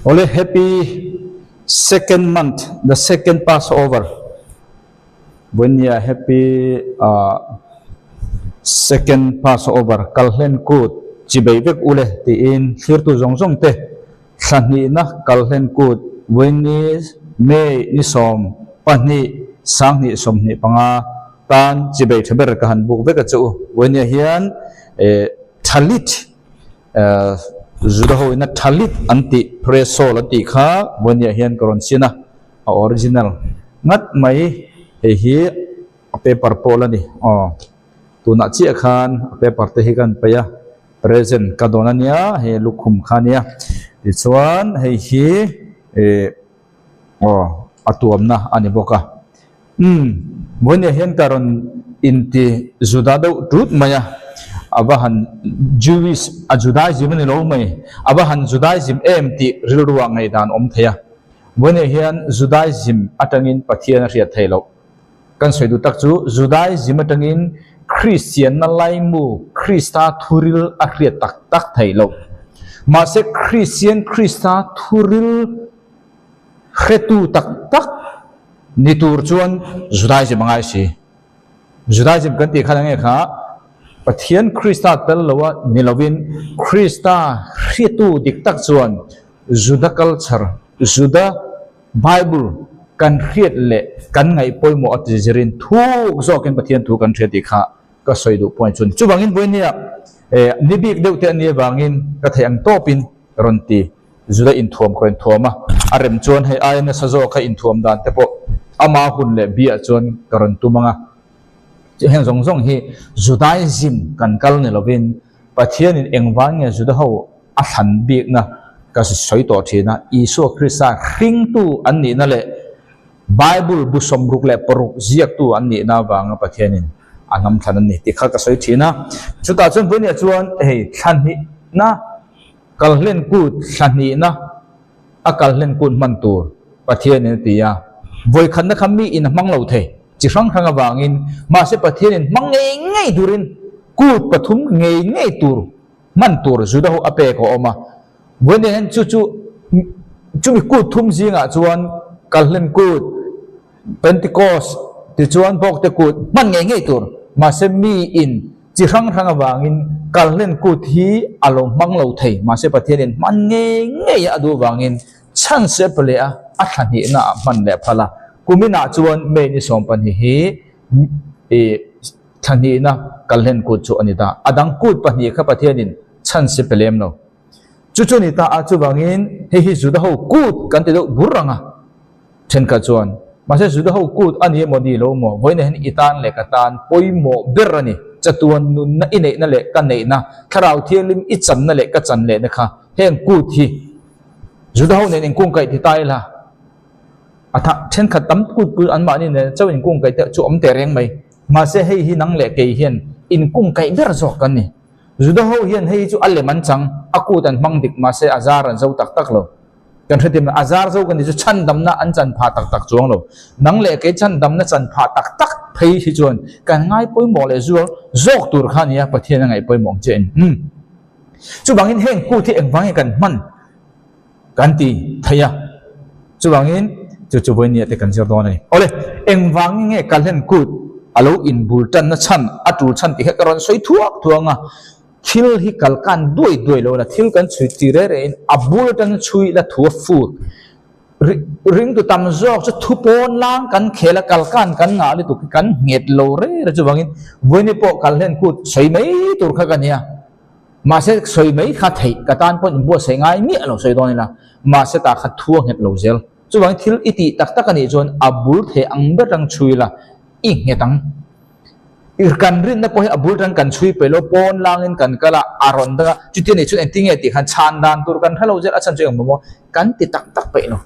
Awle happy second month the second passover Vawinia happy ah second passover kalhlen kut chi bei vek ule tiin thlirtu zawng zawng te thla hnihna kalhlen kut Vawiini May ni 12 2025 tan chi bei tha ber ka han buk vek a che u. Vawinia hian eh thalit Juda ho ina thalit an tih Presol an tih kha Vawinia hian ka rawn chhin a, a original ngat mai hei hi a paper pawh la ni aw tunah chiah khan a paper te hi ka han paih a present ka dawn a nia hei lukhum kha a nia tichuan hei hi ih aw a tuamna a ni bawk a umm vawinia hian ka rawn inti Juda deuh tut mai a a va han Jewish a Judaism a ni lo mai a va han Judaism em tih rilru ah ngaihdan awm thei a. Vawinia hian Judaism atangin Pathian a hriat theih loh. Kan sawi duh tak chu Judaism atangin Kristianna laimu Krista thuril a hriat tak tak theih loh. Mahse Kristian Krista thuril hretu tak tak ni tur chuan Judaism a ngai si. Judaism kan tih khan enge kha Pathian Krista tel loa ni lovin Krista hriatu dik tak chuan Juda culture, Juda Bible kan hriat leh kan ngaih pawimawh a ti zirin thuk zawkin Pathian thu kan hria tih kha ka sawi duh point chu a ni. Chuvangin vawinia ni bik deuh te a nih avangin ka theih ang tawpin rawn ti Juda inthuam ka rawn thuam a, a rem chuan hei aia nasa zawk kha inthuam dan te pawh ama hun leh biah chuan ka rawn tum ang a. Heng zawng zawng hi Judaism kan kal ni lovin Pathianin engvang nge Juda ho a thlan bikna ka sawi tawh thin a, Isua Krista hringtu an nihna leh Bible bu 66 ziaktu an nihna avanga Pathianin a hnam thlan an ni tih kha ka sawi thin a. Chutah chuan vawinia chuan hei thla hnihna kalhlen kut thla hnihna a kalhlen kut hman tur Pathianin a ti a, vawikhatna kha mi in a hmang lo thei chi hrang hrang avangin mahse Pathianin hmang ngei ngei turin kut pathum ngei ngei tur hman tur Juda ho a pek a awm a. Vawiin hian chu chu chumi kut thum zingah chuan Kalhlen kut, Pentecost tichuan Bawkte kut hman ngei ngei tur mahse mi in chi hrang hrang avangin Kalhlen kut hi a lo hmang lo thei mahse Pathianin hman ngei ngei a duh avangin chhan sep leh a a thla hnihna ah hman leh phal a. Kuminah chuan May ni 12 hi ih Thla hnihna kalhlen kut chu a ni ta. A dang kut pahnih kha Pathianin chhan si pe lem lo. Chu chu a ni ta a, chuvangin hei hi Juda ho kut kan ti deuh bur ang a. Thenkhat chuan, Mahse Juda ho kut a ni emaw ni lo maw? Vawiin hian i tan leh ka tan pawimawh ber a ni. Chatuan nunna i neihna leh ka neihna, Thlarau Thianghlim i channa leh ka chan lehna kha heng kut hi Juda ho nen inkungkaih ti ta ila. A tha thenkhat tam kut pui anmahni nen chauh inkungkaih te chu awm teh reng mai. Mahse hei hi nang leh kei hian inkungkaih ber zawk kan ni. Juda ho hian hei hi chu a lem an chang, a kut an hmang dik mahse a zar an zo tak tak lo. Kan hretim a zar zo kan ti chu chhandamna an chan phah tak tak chuang lo. Nang leh kei chhandamna chan phah tak tak phei hi chuan kan ngai pawimawh leh zual zawk tur kha nia Pathian a ngaih pawimawh ang che in. Umm. Chuvangin heng kut hi engvang nge kan hman? Kan ti thei a, chuvangin chu chu vawinia te kan zir dawn a ni. Awle, engvangin nge Kalhlen kut a lo inbul tanna chhan a tul chhan tih kha ka rawn sawi thuak thuang a, thil hi kal kan duai duai lo la, thil kan chhui ti reh rehin a bul atangin chhui ila thu a fut. Ringtu tam zawk chu thu pawn lang kan khel a, kal kan kan ngah lutuk hi kan nghet lo reh reh chuvangin vawiini pawh Kalhlen kut sawi mai tur kha ka nia. Mahse sawi mai kha theih ka tan pawh inbuatsaih ngai miah lo sawi dawn ila, mahse tah kha thu a nghet lo zel. Chuvangin thil i tih tak tak a nih chuan a bul thei ang ber tang chhui la, i nghet ang. I kan rinna pawh hi a bul tang kan chhui peih lo, pawn langin kan kal a, a rawn dang a, chuti a nih chuan engtin nge tih khan chhan dan tur kan hre lo zel, a chhan chu engmaw maw kan ti tak tak peih lo.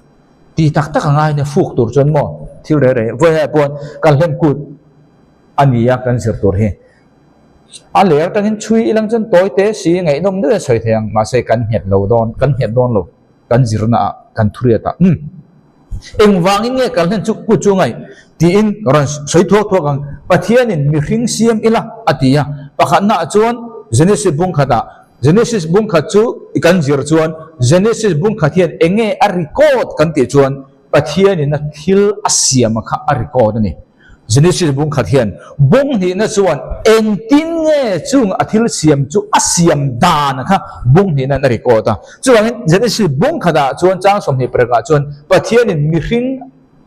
Ti tak tak a ngai nia fuk tur chuan maw thil reh reh vawi haiah pawh kan hlen kut a ni a kan zir tur hi. A ler atangin chhui ilang chuan tawi te si ngaihnawm deuh a sawi thei ang mahse kan nghet lo dawn kan nghet dawn lo kan zirna ah kan thuriat ah umm engvangin nge kal hlen chu ku chu ngaih tiin ka rawn sawi thuak thuak ang Pathianin mihring siam ila a ti a pakhatna ah chuan Genesis bung khatah. Genesis bung khat chu i kan zir chuan Genesis bung khat hian eng nge a record kan tih chuan Pathianin a thil a siam a kha a record a ni. Genesis bung khat hian bung hnihna chuan engtin nge chung a thil siam chu a siam dan a kha bung hnihna in a record a. Chuvangin Genesis bung khatah chuan chang 26 ah chuan Pathianin mihring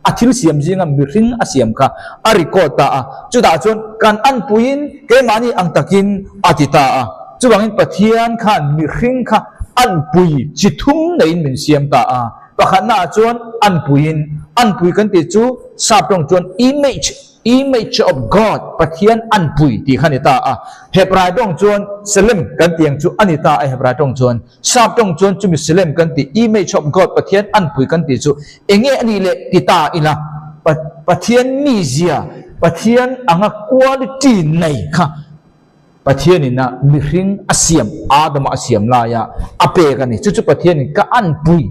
a thil siam zinga mihring a siam kha a record ta a, chutah chuan kan anpuiin keimahni ang takin a ti ta a. Chuvangin Pathian khan mihring kha anpui chi thum neiin min siam ta a. Pakhatnaah chuan anpuiin, anpui kan tih chu sap tawng chuan image, image of God, Pathian anpui tih kha a ni ta a. Hebrai tawng chuan Selem kan tih ang chu a ni ta a Hebrai tawng chuan. Sap tawng chuan chumi Selem kan tih, image of God, Pathian anpui kan tih chu eng nge a nih leh ti ta ila, Pathian mizia, Pathian anga quality nei kha Pathianin a mihring a siam, Adama a siam laia a pek a ni. Chu chu Pathianin ka anpui,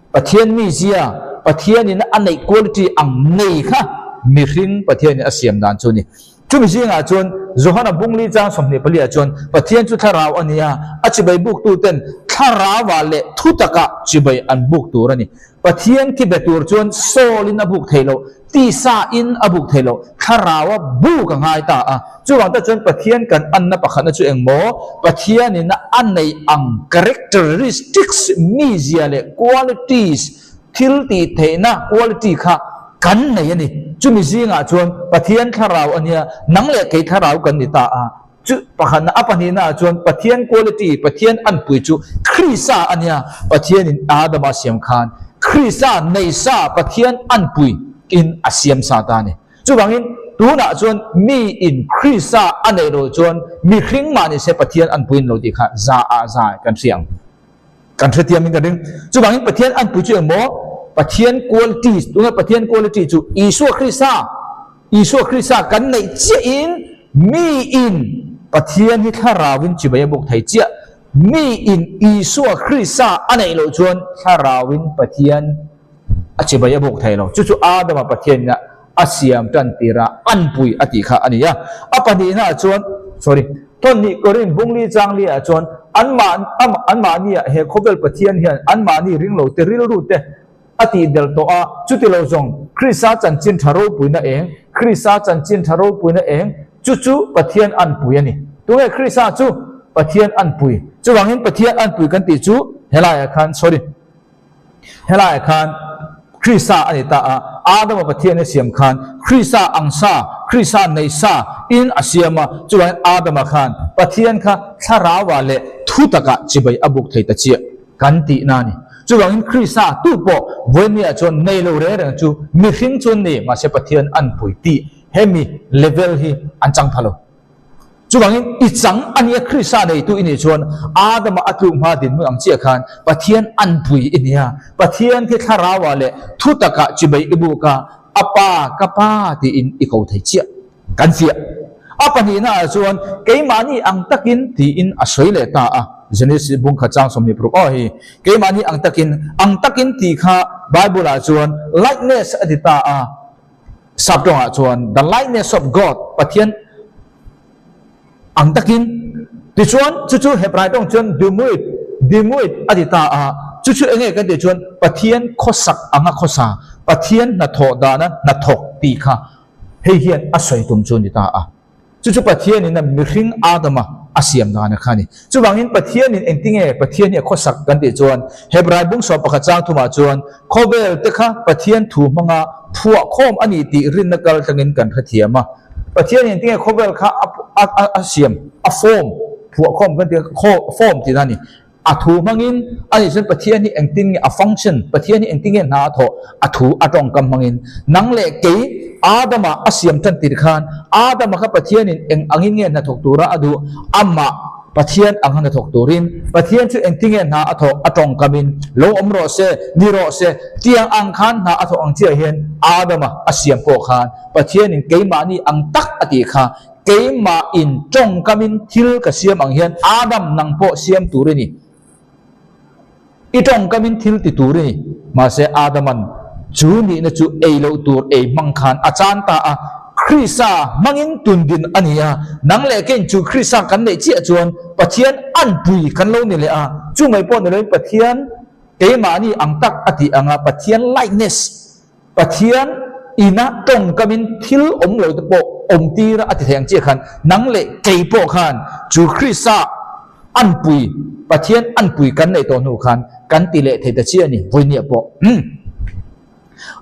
Pathian mizia, Pathianin a neih quality ang nei kha mihring Pathianin a siam dan chu a ni. Chumi zingah chuan Johana Bungli chang 24 ah chuan Pathian chu thlarau a ni a, a chibai buktuten thlarauah leh thutakah chibai an buk tur a ni. Pathian khi be tur chuan soul in a buk theih loh, tisa in a buk theih loh, thlarau a buk a ngai ta a. Chuvang tak chuan Pathian kan anna pakhatna chu eng maw? Pathian in a neih ang characteristics, mizia leh qualities, thil tih theihna quality kha kan nei a ni. Chumi zingah chuan Pathian thlarau a nia, nang leh kei thlarau kan ni ta a. Chu pakhatna, a pahnihna ah chuan Pathian quality, Pathian anpui chu Krista a nia. Pathianin Adama a siam khan Krista neisa Pathian anpui in a siam sa ta a ni. Chuvangin tunah chuan mi in Krista a neih loh chuan mihring mah ni se Pathian anpui in lo tih kha za ah za kan hria ang. Kan hrethiam in ka ring. Chuvangin Pathian anpui chu engmaw? Pathian qualities, tunah Pathian quality chu Isua Krista. Isua Krista kan neih chiahin miin Pathian hi thlarauin chibai a buk thei chiah. Miin Isua Krista a neih loh chuan thlarauin Pathian a chibai a buk thei lo. Chu chu Adama Pathianina a siam tan tira anpui a tih kha a ni a. A pahnihnaah chuan, sorry, Tawnhnih Korin Bungli Changli-ah chuan anmahniah he khawvel Pathian hian anmahni ringlote rilrute A tih del tawh a, chuti lo zawng, Krista chanchin tha ropuina eng, Krista chanchin tha ropuina eng, chu chu Pathian anpui a ni. Tunge Krista chu? Pathian anpui. Chuvangin Pathian anpui kan tih chu helaiah khan, sorry, helaiah khan Krista a ni ta a, Adama Pathian a siam khan Krista ang sa, Krista nei sa in a siam a, chuvangin Adama khan Pathian kha thlarauah leh thutakah chibai a buk thei ta chiah. Kan tihna a ni. Chuvangin Krista tu pawh vawinia chuan nei lo reng reng chu mihring chuan ni, mahse Pathian an pui tih hemi level hi an chang pha lo. Chuvangin i chang a nia Krista neitu i nih chuan Adama a tluk hma dinhmun ang chiah khan Pathian an pui i nia. Pathian khi thlarauah leh thutakah chibai i buk a, A pa, ka pa tiin i ko thei chiah. Kan fiah. A pahnihnaah chuan keimahni ang takin tiin a sawi leh ta a. Genesis bung khat chang 26 aw hi keimahni ang takin, ang takin tih kha Bible-ah chuan likeness a ti ta a. Sap tawngah chuan the likeness of God, Pathian ang takin. Tichuan chu chu Hebrai tawng chuan dimuit, dimuit a ti ta a. Chu chu enge kan tih chuan Pathian khawsak anga khawsa, Pathian hnathawh dana hnathawk tih kha Hei hian a sawi tum chu a ni ta a. Chu chu Pathianin a mihring Adama a siam dan a kha a ni. Chuvangin Pathianin engtinge Pathian hi a khawsak kan tih chuan Hebrai bung 11 chang thumah chuan khawvel te kha Pathian thu hmanga phuah khawm a ni tih rinna kal tlangin kan hrethiam a. Pathianin engtinge khawvel kha a siam, a form, phuah khawm kan tih kha, form tihna a ni. A thu hmangin a nih chuan Pathian hi engtin nge a function, Pathian hi engtin nge hna a thawh, a thu a tawngkam hmangin. Nang leh kei Adama a siam tan tir khan Adama kha Pathianin eng angin nge hna thawk tura a duh, amah Pathian ang hna thawk turin Pathian chu engtin nge hna a thawh a tawngkamin lo awm rawh se, ni rawh se, tiang ang khan hna a thawh ang chiah hian Adama a siam pawh khan Pathianin keimahni ang tak a tih kha Keimah in tawngkamin thil ka siam ang hian Adam nang pawh siam tur i ni. I tawngkamin thil ti tur i ni. Mahse Adaman chu nihna chu ei loh tur ei hmang khan a chan ta a. Krista hmangin tundin a ni a, nang leh keiin chu Krista kan neih chiah chuan Pathian anpui kan lo ni leh a, chu mai pawh ni loin Pathian keimahni ang tak a tih anga Pathian likeness, Pathian ina tawngkamin thil awm lo te pawh awm tir a ti thei ang chiah khan nang leh kei pawh khan chu Krista anpui, Pathian anpui kan neih tawh hnu khan kan ti leh thei ta chiah a ni, vawinia pawh.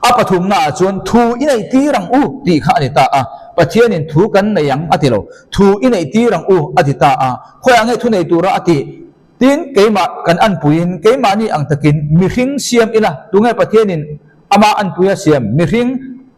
A pathumnaah chuan thu i neih tir ang u tih kha a ni ta a, Pathianin thu kan nei ang a ti lo, thu i neih tir ang u a ti ta a, khawiah nge thu nei tura a tih? Tin, keimah kan anpuiin keimahni ang takin mihring siam ila, tunge Pathianin amah anpuia siam? Mihring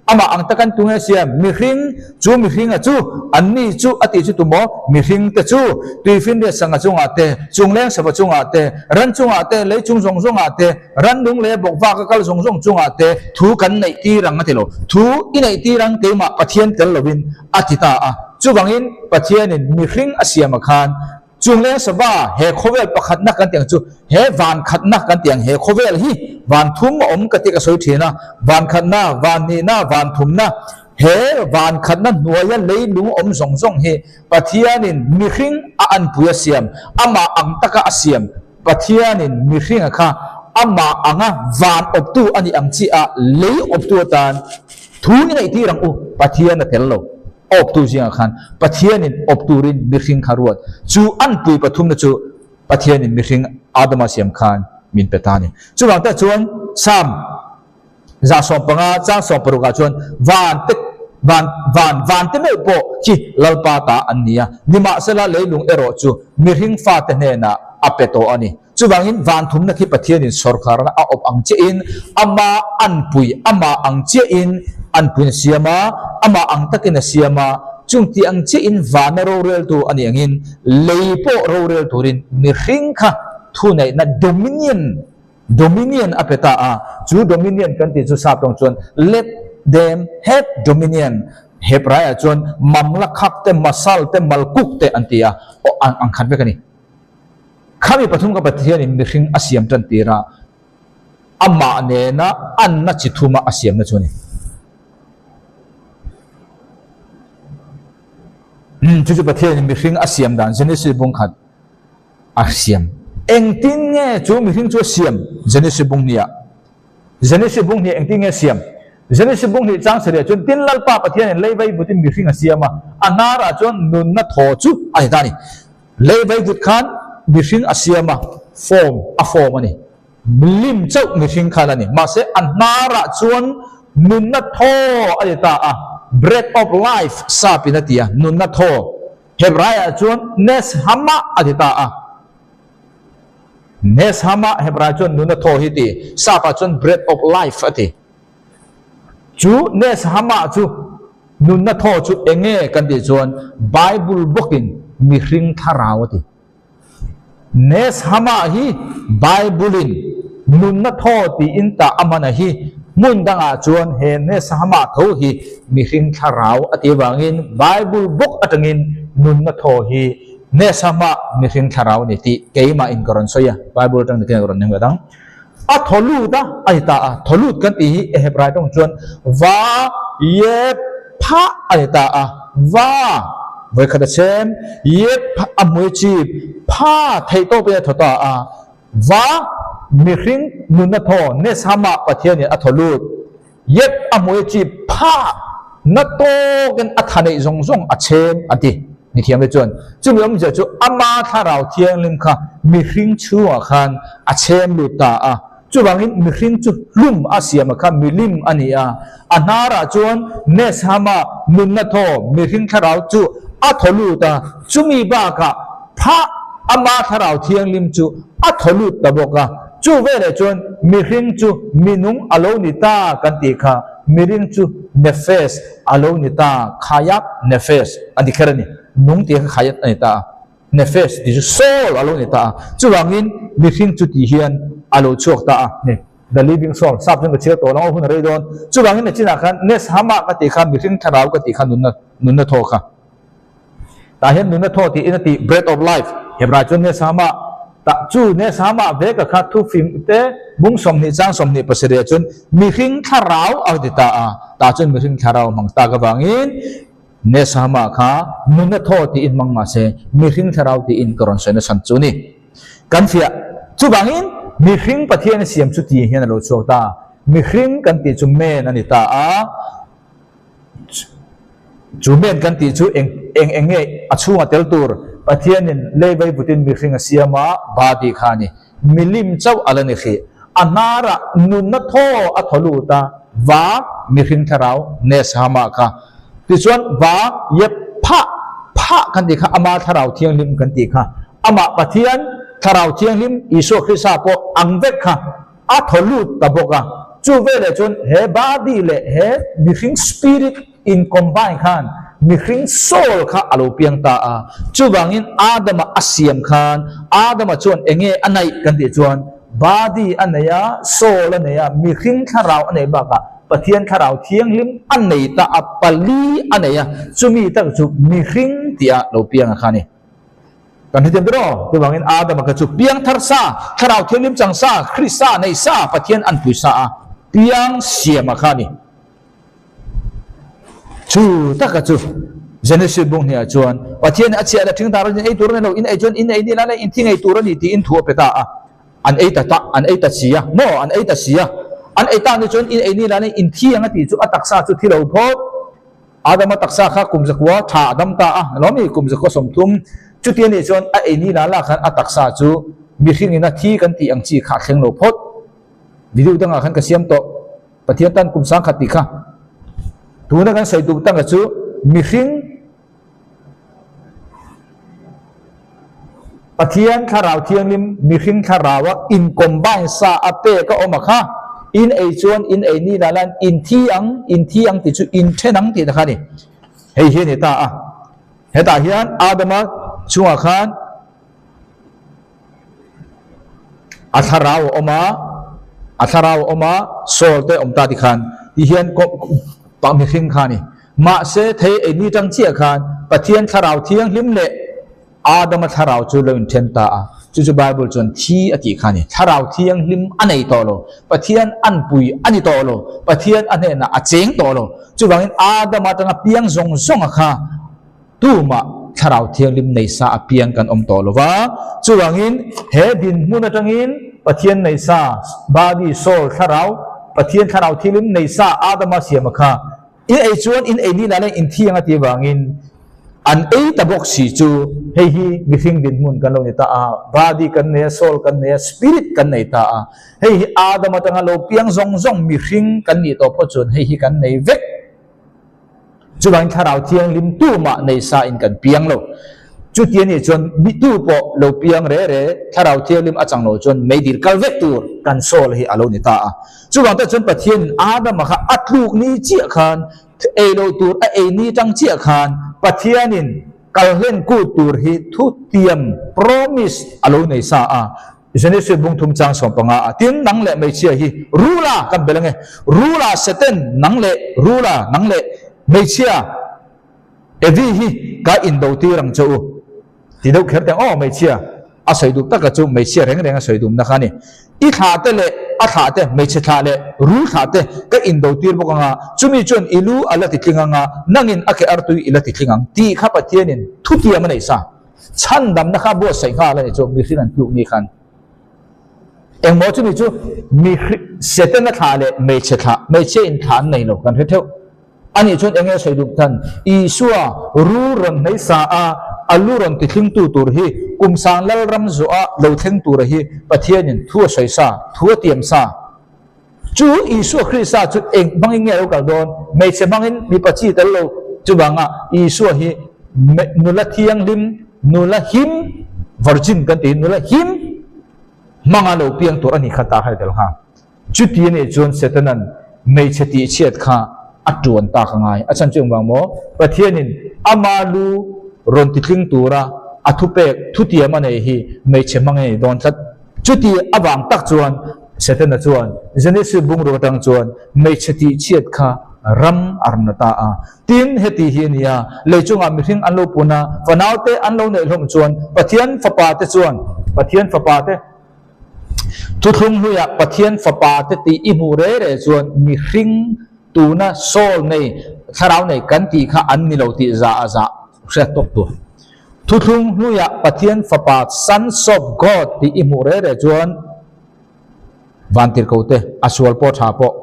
Amah ang takan tunge siam? Mihring, chu mihringa chu, anni chu a tih chu tumaw? Mihringte chu tuifinriat sangha chungah te, chungleng sava chungah te, ran chungah te, lei chung zawng zawngah te, rannung leh bawkvaka kal zawng zawng chungah te thu kan neih tir ang a ti lo. Thu i neih tir ang keimah Pathian tel lovin a ti ta a. Chuvangin Pathianin mihring a siamah khan Chungleng sava, he khawvel pakhatna kan tih ang chu, he van khatna kan tih ang, he khawvel hi van thum a awm ka tih ka sawi thin a, van khatna, van nihna, van thumna, he van khatna hnuaia leilung awm zawng zawng hi Pathianin mihring a anpui a siam, amah ang taka a siam, Pathianin mihringa kha amah anga van awptu a nih ang chiah a lei awptu atan thu i ngaihtir ang u, Pathian a tel lo. Awptu zingah khan Pathianin awp turin mihring kha ruat. Chu anpui pathumna chu Pathianin mihring Adama siam khan min pe ta a ni. Chuvang tak chuan Psalm 115 chang 16 ah chuan van te van van van te meuh pawh khi Lalpa ta an ni a, nimahsela leilung erawh chu mihring fate hnenah a pe tawh a ni. Chuvangin van thumna khi Pathianin sawrkarna a awp ang chiahin ama anpui, amah ang chiahin anpuiin a siam a, amah ang takin a siam a, chung tih ang chiahin vana roreltu a nih angin lei pawh rorel turin mihring kha thuneihna dominion, dominion a pe ta a, chu dominion kan tih chu sap tawng chuan let them have dominion, Hebraiah chuan mamlakhak te, masal te, malkuk te an ti a, aw ang khat vek a ni. Khami pathum ka Pathianin mihring a siam tan tir a, amah nena anna chi thuma a siamna chu a ni. Umm, chu chu Pathianin mihring a siam dan Genesis bung khat a siam. Engtin nge chu mihring chu a siam Genesis bung hniah? Genesis bung hnih engtin nge siam? Genesis bung hnih chang sarih ah chuan tin Lalpa Pathianin lei vai vutin mihring a siam a, a hnarah chuan nunna thaw chu a ni ta a ni. Lei vai vut khan mihring a siam a, form a form a ni. Lim chauh mihring khan a ni. Mahse a hnarah chuan nunna thaw a ni ta a, breath of life sapin a ti a, nunna thaw. Hebraiah chuan neshama a ti ta a. Neshama Hebrai chuan nunna thaw hi ti, sapah chuan breath of life a ti. Chu Neshama chu nunna thaw chu enge kan tih chuan Bible bawkin mihring thlarau a ti. Neshama hi Bible-in nunna thaw tiin tah a hman a hi, hmun dangah chuan he Neshama tho hi mihring thlarau a ti avangin Bible bawk atangin nunna thaw hi Neshama mihring thlarau a ni tih keimah in ka rawn sawi a, Bible atang ni khin ka rawn nem nghet ang. A thaw lut a, a ni ta a. Thaw lut kan tih hi Hebrai tawng chuan va yep phah a ni ta a. Va vawikhat a chhem, yep a hmui chip, pha theih tawpin a thaw ta a. Va mihring nunna thaw Neshama Pathianin a thaw lut. Yep a hmui chip pha na tawkin a tha neih zawng zawng a chhem a ti. Mithiam te chuan chumi awmzia chu ama thlarau thianghlim kha mihring chhungah khan a chhem lut ta a, chuvangin mihring chu hlum a siama kha milim a ni a, a hnarah chuan Neshama nunna thaw mihring thlarau chu a thaw lut a, chumi bakah phah ama thlarau thianghlim chu a thaw lut ta bawk a, chu veleh chuan mihring chu minung a lo ni ta kan tih kha miring chu nefesh A lo ni ta, Khayat Nefesh a ni kher a ni. Nung tih kha Khayat a ni ta a, Nefesh tih chu Soul a lo ni ta a. Chuvangin mihring chu tih hian a lo chhuak ta a ni. The Living Soul, sap chuan ka chhiar tawh lo ang, hun a rei dawn. Chuvangin nachinah khan Neshama ka tih kha mihring thlarau ka tih kha nunna nunna thaw kha. Tah hian nunna thaw tiin a tih, Breath of Life, Hebrai chuan Neshama. Tah chu Neshama veka kha thufing te bung 20 chang 27 ah chuan mihring thlarau a ti ta a, tah chuan mihring thlarau hmang tak avangin Neshama kha nuna thaw tiin hmang mah se mihring thlarau tiin ka rawn sawi nasa chu ni. Kan fiah. Chuvangin mihring Pathian a siam chu tih hian a lo chhuak ta. Mihring kan tih chu man a ni ta a. Chu men kan tih chu eng eng eng nge a chhunga tel tur Pathianin lei vaivutin mihring a siam a, ba tih kha a ni. Milim chauh a la ni hrih. A hnarah nunna thaw a thaw lut a, va mihring thlarau Neshama kha. Tichuan va yep phah phah kan tih kha ama thlarau thianghlim kan tih kha. Amah Pathian thlarau thianghlim Isua Krista pawh ang vek kha. A thaw lut ta bawk a, chu veleh chuan he body leh he mihring spirit in combine khan mihring soul kha a lo piang ta a. Chuvangin Adama a siam khan Adama chuan enge a naih kan tih chuan body a nei a, soul a nei a, mihring thlarau a nei bakah Pathian thlarau thianghlim a nei ta a, pali a nei a, chumi tak chu mihring tia lo piang a kha a ni. Kan hrethiam ber aw, chuvangin Adama kha chu piang thar sa, Thlarau Thianghlim chang sa, Krista nei sa, Pathian an pui sa a piang siama kha a ni. Chu taka chu Genesis bung hniah chuan Pathian a chhiah leh thing dar in ei tur a ni lo, in ei chuan in ei ni la leh in thi ngei tur a ni tiin thu a pe ta a. An ei ta ta, an ei ta si a, maw an ei ta si a. An ei tak ni chuan in ei ni la leh in thi ang a tih chu a taksa chu thi lo phawt. Adama taksa kha kum zakua tha a dam ta a, lawmi kum zakua 30. Chuti a nih chuan a ei ni la la khan a taksa chu mihring in a thi kan tih ang chi kha a thleng lo phawt. Video dangah khan ka siam tawh, Pathian tan kum 1000 tih kha. Tuna kan sawi duh tanga chu mihring Pathian thlarau thianghlim mihring thlarau a in combine sa a pek a awm a kha, in ei chuan in ei ni lah lan in thi ang, in thi ang tih chu in then ang tih na kha a ni. Hei hi a ni ta a. Hetah hian Adama chungah khan a thlarau a awm a, a thlarau a awm a, soul te a awm ta tikhan ti hian mihring kha a ni. Mahse thei ei ni tang chiah khan Pathian thlarau thianghlim leh Adama thlarau chu lo inthen ta a, chu chu Bible chuan thi a tih kha a ni. Thlarau thianghlim a nei tawh lo, Pathian anpui a ni tawh lo, Pathian a hnenah a cheng tawh lo. Chuvangin Adama atanga piang zawng zawnga kha tumah thlarau thianghlim nei sa a piang kan awm tawh lo va. Chuvangin he dinhmun atangin Pathian nei sa, body, soul, thlarau, Pathian thlarau thianghlim nei sa Adama siama kha In ei chuan in ei ni lah leh in thi ang a tih avangin an ei ta bawk si chu hei hi mihring dinhmun kan lo ni ta a, body kan nei a, soul kan nei a, spirit kan nei ta a. Hei hi Adam atanga lo piang zawng zawng mihring kan nih tawh phawt chuan hei hi kan nei vek. Chuvangin Thlarau Thianghlim tumah nei sa in kan piang lo. Chuti a nih chuan mi tu pawh lo piang re re Thlarau Thianghlim a chang lo chuan meidil kal vek tur kan soul hi a lo ni ta a. Chuvang te chuan Pathian Adama kha a tluk ni chiah khan, ei lo tur a ei ni tang chiah khan Pathianin kalhlen kut tur hi thutiam, promise, a lo nei sa a. Genesis bung thum chang 15 ah, Tin, nang leh hmeichhia hi rula kan bel ange, rula Satan nang leh rula nang leh hmeichhia Evi hi ka indo tir ang che u. Ti deuh kher teng aw hmeichhia a sawi duh taka chu hmeichhia reng reng a sawi dumna kha a ni. I thlah te leh a thlah te, hmeichhe thlah leh rul thlah te ka indo tir bawk anga, chumi chuan i lu a la ti tling anga, nangin a ke artui i la ti tling ang tih kha Pathianin thutiam a nei sa. Chhandamna kha buatsaih nghal a ni chu mihring an tluk ni khan. Engmaw chumi chu mihring Setana thlah leh hmeichhe thlah, hmeichhia in thlah an nei lo kan hre theuh. Ani chuan eng nge sawi duh than? Isua rul rawn hmei sa a, a lu rawn ti thlingtu tur hi kum sang Lalram zawha lo thleng tura hi Pathianin thu a sawi sa, thu a tiam sa. Chu Isua Krista chu eng hmangin nge a lo kal dawn? Hmeichhe hmangin mipa chi tel lo. Chuvanga Isua hi nula thianghlim, nula him, virgin kan ti, nula him hmanga lo piang tur a ni kha ta kha ni tel nghal. Chuti a nih chuan Setanan hmeichhe tihchhiat kha a tuan tak a ngai. A chhan chu engvang maw? Pathianin ama lu rawn titling tura a thupek thutiam a nei hi hmeichhe hmang a nei dawn tlat. Chuti avang tak chuan Setana chuan Genesis bungruk atang chuan hmeichhe tihchhiat kha ram a rawn la ta a. Tin, heti hi a ni a, lei chungah mihring an lo pun a, fanaute an lo neih hlawm chuan Pathian fapate chuan. Pathian Fapa te Thuthlung hluiah Pathian Fapa te tih i hmuh reh reh chuan mihring tuna soul nei, thlarau nei kan tih kha an ni lo tih zah a zah hriat tawk tur. Thuthlung hluiah Pathian Fapa, Sons of God, tih i hmuh reh reh chuan vantirhkoh te a sual pawh tha pawh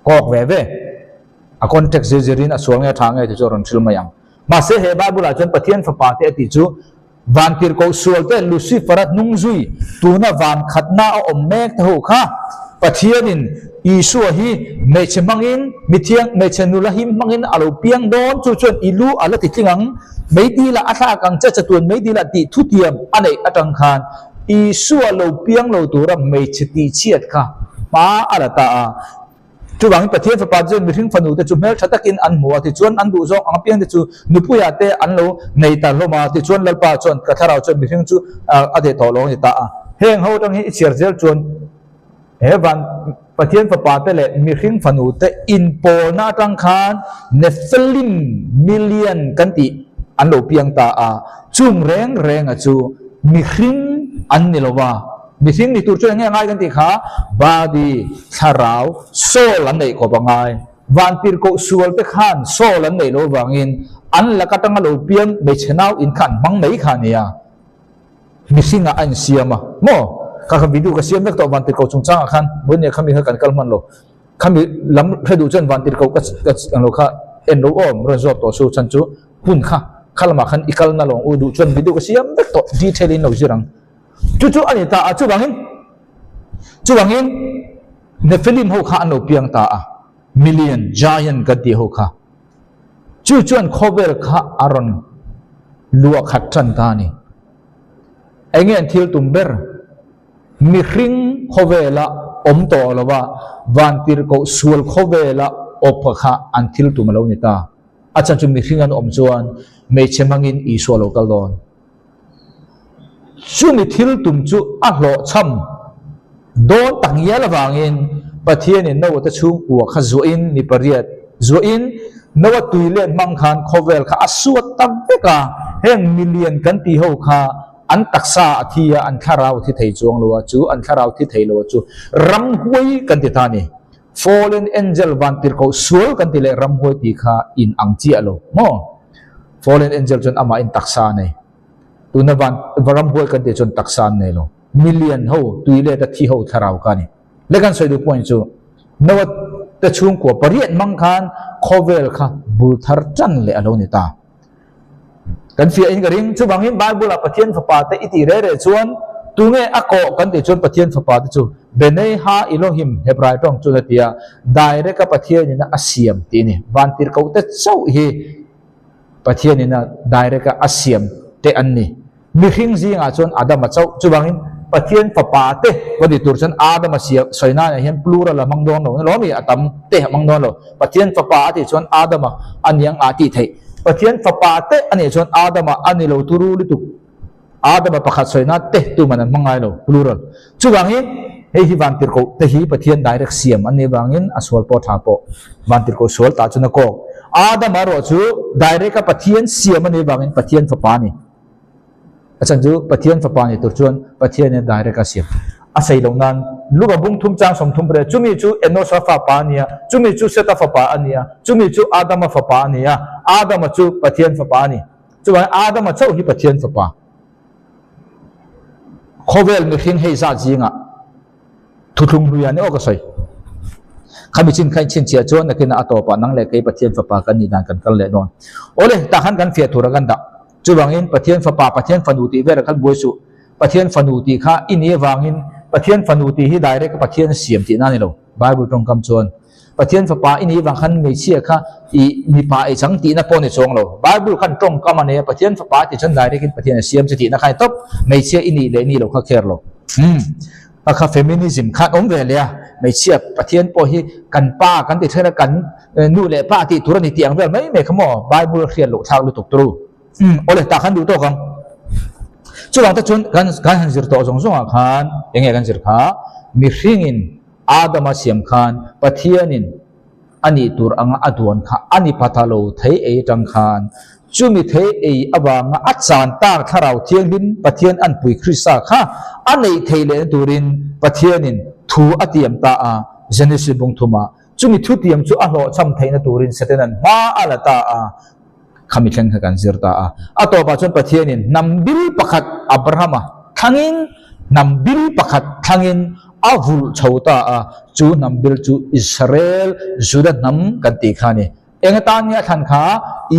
kawk ve ve. A context zir zirin a sual nge tha nge tih chu a rawn hrilh mai ang. Mahse he Bible ah chuan Pathian Fapa te a tih chu Vantirhkoh sual te Lucifer-a hnung zui tuna van khatna a awm mek te ho kha Pathianin Isua hi hmeichhe hmangin mithiang hmeichhe nula him hmangin a lo piang dawn chu chuan i lu a la ti tling ang meidila a thlak ang che chatuan meidila tih thutiam a neih atang khan Isua lo piang lo tura hmeichhe tihchhiat kha hma a la ta a. Chuvangin Pathian Fapa chuan mihring fanute chu hmeltha takin an hmu a, tichuan an duh zawng ang apiangte chu nupuiah te an lo nei ta hlawm a, tichuan Lalpa chuan ka thlarau chuan mihring chu a deh tawh lo a ni ta a. Heng ho atang hi i chhiar zel chuan he van Pathian Fapa te leh mihring fanute inpawlna atang khan Nephilim million kan tih an lo piang ta a, chung reng renga chu mihring an ni lo va. Mihring ni tur chu eng nge ngai kan tih kha body, thlarau, soul an neih khawp a ngai. Vantirhkoh sual te khan soul an neih loh vangin an lak atanga lo piang hmeichhe nau in kha an hmang mai kha a nia. Mihringah a insiam a maw? Kha kha video ka siam vek tawh vantirhkoh chungchangah khan vawinia khami kha kan kal hman lo. Khami lam hre duh chuan vantirhkoh ka ang lo kha en lo awm rawn zawt tawh su chhan chu hun kha kha lamah khan i kalna lo ang u duh chuan video ka siam vek tawh detail in lo zir ang. Chu chu a ni ta a, chuvangin chuvangin Nephilim ho kha an lo piang ta a, million, giant kan tih ho kha. Chu chuan khawvel kha a rawn luah khat tan ta a ni. Enge an thil tum ber? Mihring khawvela awm tawh lo va, vantirhkoh sual khawvela awp kha an thil tum a lo ni ta. A chhan chu mihring an awm chuan hmeichhe hmangin Isua a lo kal dawn. Chumi thil tum chu a hlawhchham dawn tak ngial avangin Pathianin Noah te chhungkua kha zuahin mi pariat zuahin Noah tui let hmang khan khawvel kha a suat ta vek a, heng milian kan tih ho kha an taksa a thi a, an thlarau a thi thei chuang lo a, chu an thlarau thi thei lo a chu ramhuai kan ti ta a ni. Fallen angel vantirhkoh sual kan ti leh ramhuai tih kha in ang chiah lo maw? Fallen angel chuan amah in taksa a nei. Tuna van ramhuai kan tih chuan taksa an nei lo. Million ho tui let a thi ho thlarau kha a ni. Le kan sawi duh point chu Noah te chhungkua pariat hmang khan khawvel kha bul thar tan leh a lo ni ta. Kan fiah in ka ring. Chuvangin Bible ah Pathian fapa te i tih reh reh chuan tunge a kawh kan tih chuan Pathian fapa te chu Benei Ha Elohim Hebrai tawng chuan a ti a, direct a Pathian in a siam tih a ni. Vantirhkoh te chauh hi Pathian in a direct a a siam te an ni. Mihring zingah chuan Adama chauh. Chuvangin Pathian fapa te va ni tur chuan Adama siam sawi nanah hian plural a hmang dawn lo na lawm i a tam te a hmang dawn lo. Pathian fapa a tih chuan Adama a ni ang ah tih theih. Pathian fapa te a nih chuan Adama a ni lo turu lutuk. Adama pakhat sawi na te tuman an hmang ngai lo plural. Chuvangin hei hi vantirhkoh te hi Pathian direct siam an nih vangin a sual pawh tha pawh vantirhkoh sual tah chuan a kawk. Adama erawh chu direct a Pathian siam a nih vangin Pathian fapa a ni. A chhan chu Pathian fapa ni tur chuan Pathian in direct a siam a sei loh nan Luka bung thum chang 30 pariat chumi chu Enosa fapa a nia, chumi chu Seta fapa a nia, chumi chu Adama fapa a nia, Adama chu Pathian fapa a ni. Chuvangin Adama chauh hi Pathian fapa. Khawvel mihring hei zat zingah Thuthlung hlui a ni aw ka sawi. Khami chin kha in chhinchhiah chuan nakinah a tawpah nang leh kei Pathian fapa kan nih dan kan kal leh dawn. Awle, tah khan kan fiah tur a kan dah. Chuvangin Pathian fapa, Pathian fanu tih velah khan buai suh. Pathian fanu tih kha i nih avangin Pathian fanu tih hi direct a Pathian siam tihna a ni lo, Bible tawngkam chuan. Pathian fapa i nih vang khan hmeichhia kha i mipa ei chang tihna pawh a ni chuang lo. Bible khan tawngkam a nei a, Pathian fapa tih chuan direct in Pathian a siam che tihna kha a ni tawp. Hmeichhia i nih leh nih lo kha kher lo. Umm. A kha feminism khan awm ve leh a, hmeichhia Pathian pawh hi kan pa kan ti then a, kan nu leh pa tih tur a ni tih ang vel mai mai kha maw Bible a hriat loh thlak lutuk turu. Umm awle tah khan duh tawk ang. Chuvang te chuan kan kan han zir tawh zawng zawngah khan eng nge kan zir kha mihringin Adama siam khan Pathianin. A nih tur anga a duan kha a ni pha ta lo thei ei atang khan chumi thei ei avanga a chan tak Thlarau Thianghlim Pathian anpui Krista kha a neih theih lehna turin Pathianin thu a tiam ta a, Genesis bung thumah chumi thutiam chu a hlawhchham theihna turin Satanan hma a la ta a, khami thleng kha kan zir ta a. A tawpah chuan Pathianin hnam bil pakhat Abrahama thlangin hnam bil pakhat thlangin a vulh chho ta a, chu hnam bil chu Israel, Juda hnam kan tih kha a ni. Eng atan nge a thlan kha?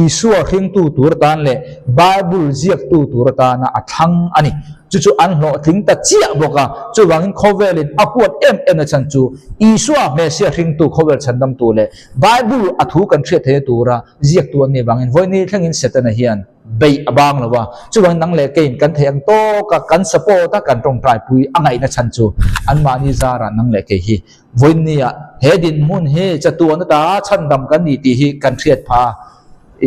Isua hringtu tur atan leh Bible ziaktu tur atana a thlang a ni. Chu chu an hlawhtling ta chiah bawk a, chuvangin khawvelin a huat em em na chhan chu Isua Messiah hringtu khawvel chhandamtu leh Bible a thu kan hriat theihna tura ziaktu an nih vangin vawiin thlengin Setana hian beih a bang lo va, chuvangin nang leh keiin kan theih ang tawk a, kan support a, kan tawngtaipui a ngaihna chhan chu anmahni zarah nang leh kei hi vawiin nia he dinhmun hi chatuan ata chhandam kan ni tih hi kan hriat phah a,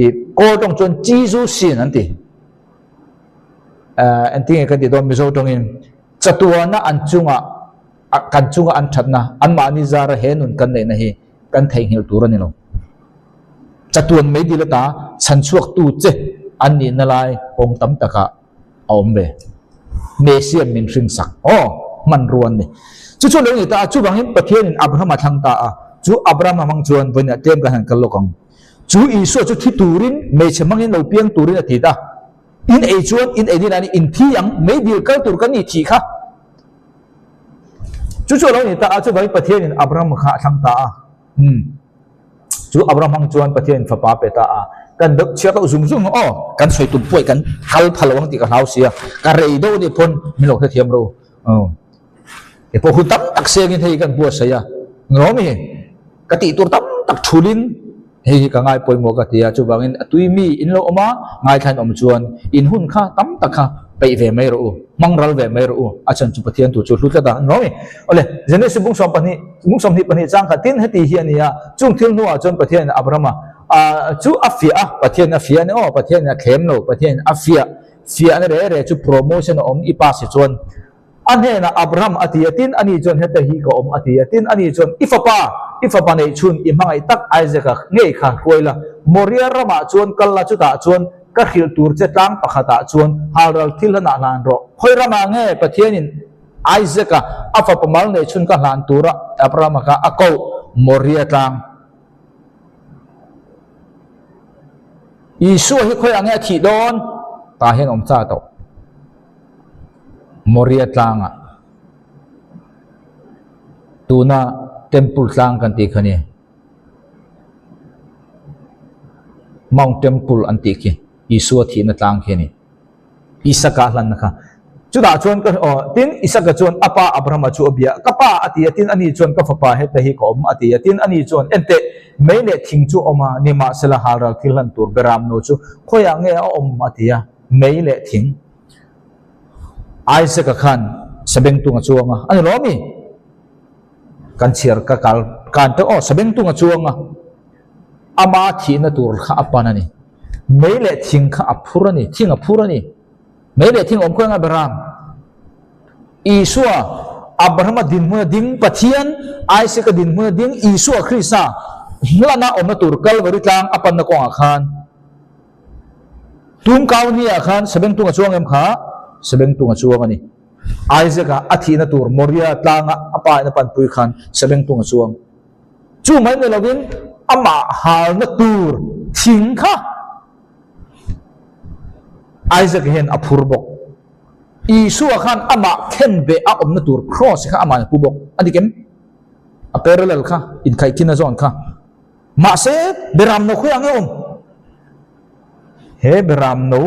ih Kawl tawng chuan Jizu sin an ti. Eh engtinge kan tih dawn Mizo tawngin chatuana an chunga kan chunga an thatna anmahni zara he nun kan neihna hi kan theihnghilh tur a ni lo. Chatuan mei dil ata chhan chhuaktu che an nihna lai kawng tam takah a awm ve. Messiah min hrinsak aw hmanrua an ni. Chu chu lo ni ta a, chuvangin Pathianin Abraham a thlang ta a, chu Abraham hmang chuan vawiinah tlem kan han kal lawk ang. Chu Isua chu thi turin, hmeichhe hmangin lo piang turin a ti ta. In ei chuan in ei nilai in thi ang, meidil kal tur kan ni thih kha. Chu chu a lo ni ta a, chuvangin Pathianin Abraham kha a thlang ta a. Umm. Chu Abraham hmang chuan Pathianin fapa a pe ta a. Kan deuh chhiar loh zung zung aw, kan sawi tum pawh kan kal pha lo ang tih ka hlau sia, ka rei deuh anih pawn min lo hrethiam ro. Aw. Kei pawh hun tam tak sengin hei kan buatsaih a, Ngawmi, ka tih tur tam tak thulin hei hi ka ngai pawimawh ka ti a, chuvangin a tui mi in lo awm a, ngaithla in awm chuan in hun kha tam tak kha peih ve mai rawh u, hmang ral ve mai rawh u, a chhan chu Pathian tur chu hlu tlat a, Ngawmi, awle, Genesis bung sawm pahnih, bung 22 chang kha tin heti hi a ni a, chung thil hnuah chuan Pathianin Abrahama chu a fiah a, Pathianin a fiah a ni aw, Pathianin a thlem lo, Pathianin a fiah, fiahna re re chu promotion a awm i pass hi chuan A hnenah Abraham a ti a, tin ani chuan heta hi ka awm a ti a, tin ani chuan i fapa, i fapa neih chhun i hmangaih tak Isaac-a ngei kha hruai la, Moriah ramah chuan kal la, chutah chuan ka hrilh tur che tlang pakhatah chuan halral thil hlanah hlan rawh. Khawi ramah nge Pathianin Isaac-a a fapa mal neih chhun ka hlan tura Abraham-a kha a koh? Moriah tlang. Isua hi khawiah nge a thih dawn? Tah hian awm cha tawh. Moria tlangah tuna temple tlang kan tih kha ni Mount Temple an tih khi Isua thihna tlang khi a ni Isaka hlanna kha chutah chuan ka aw tin Isaka chuan a pa Abrahama chu a bia ka pa a ti a tin ani chuan ka fapa heta hi ka awm a ti a tin ani chuan enteh mei leh thing chu a awm a nimahsela halral thil hlan tur beramno chu khawiah nge a awm a ti a. Mei leh thing. Isaac-a khan Sabengtung a chuang a, a ni lo mi? Kan chhiar ka kal kan te aw Sabengtung a chuang a, ama thihna tur kha a pan a ni. Mei leh thing kha a phur a ni, thing a phur a ni. Mei leh thing awm khawi anga Abraham. Isua, Abrahama dinhmuna ding Pathian, Isaac-a dinhmuna ding Isua Krista hlana awmna tur Kalvari tlang a panna kawngah khan Tum kau hniah khan Sabengtung a chuang em kha? Sabengtung a chuang a ni. Isaac-a a thihna tur Moria tlanga a pa in a panpui khan Sabengtung a chuang. Chu mai ni lovin amah halna tur thing kha Isaac hian a phur bawk. Isua khan amah khenbeh a awmna tur cross kha amah in a pu bawk. A dik em? A parallel kha, inkhaihkhin a zawn kha. Mahse, Beram no khawi ang e awm? He Beram no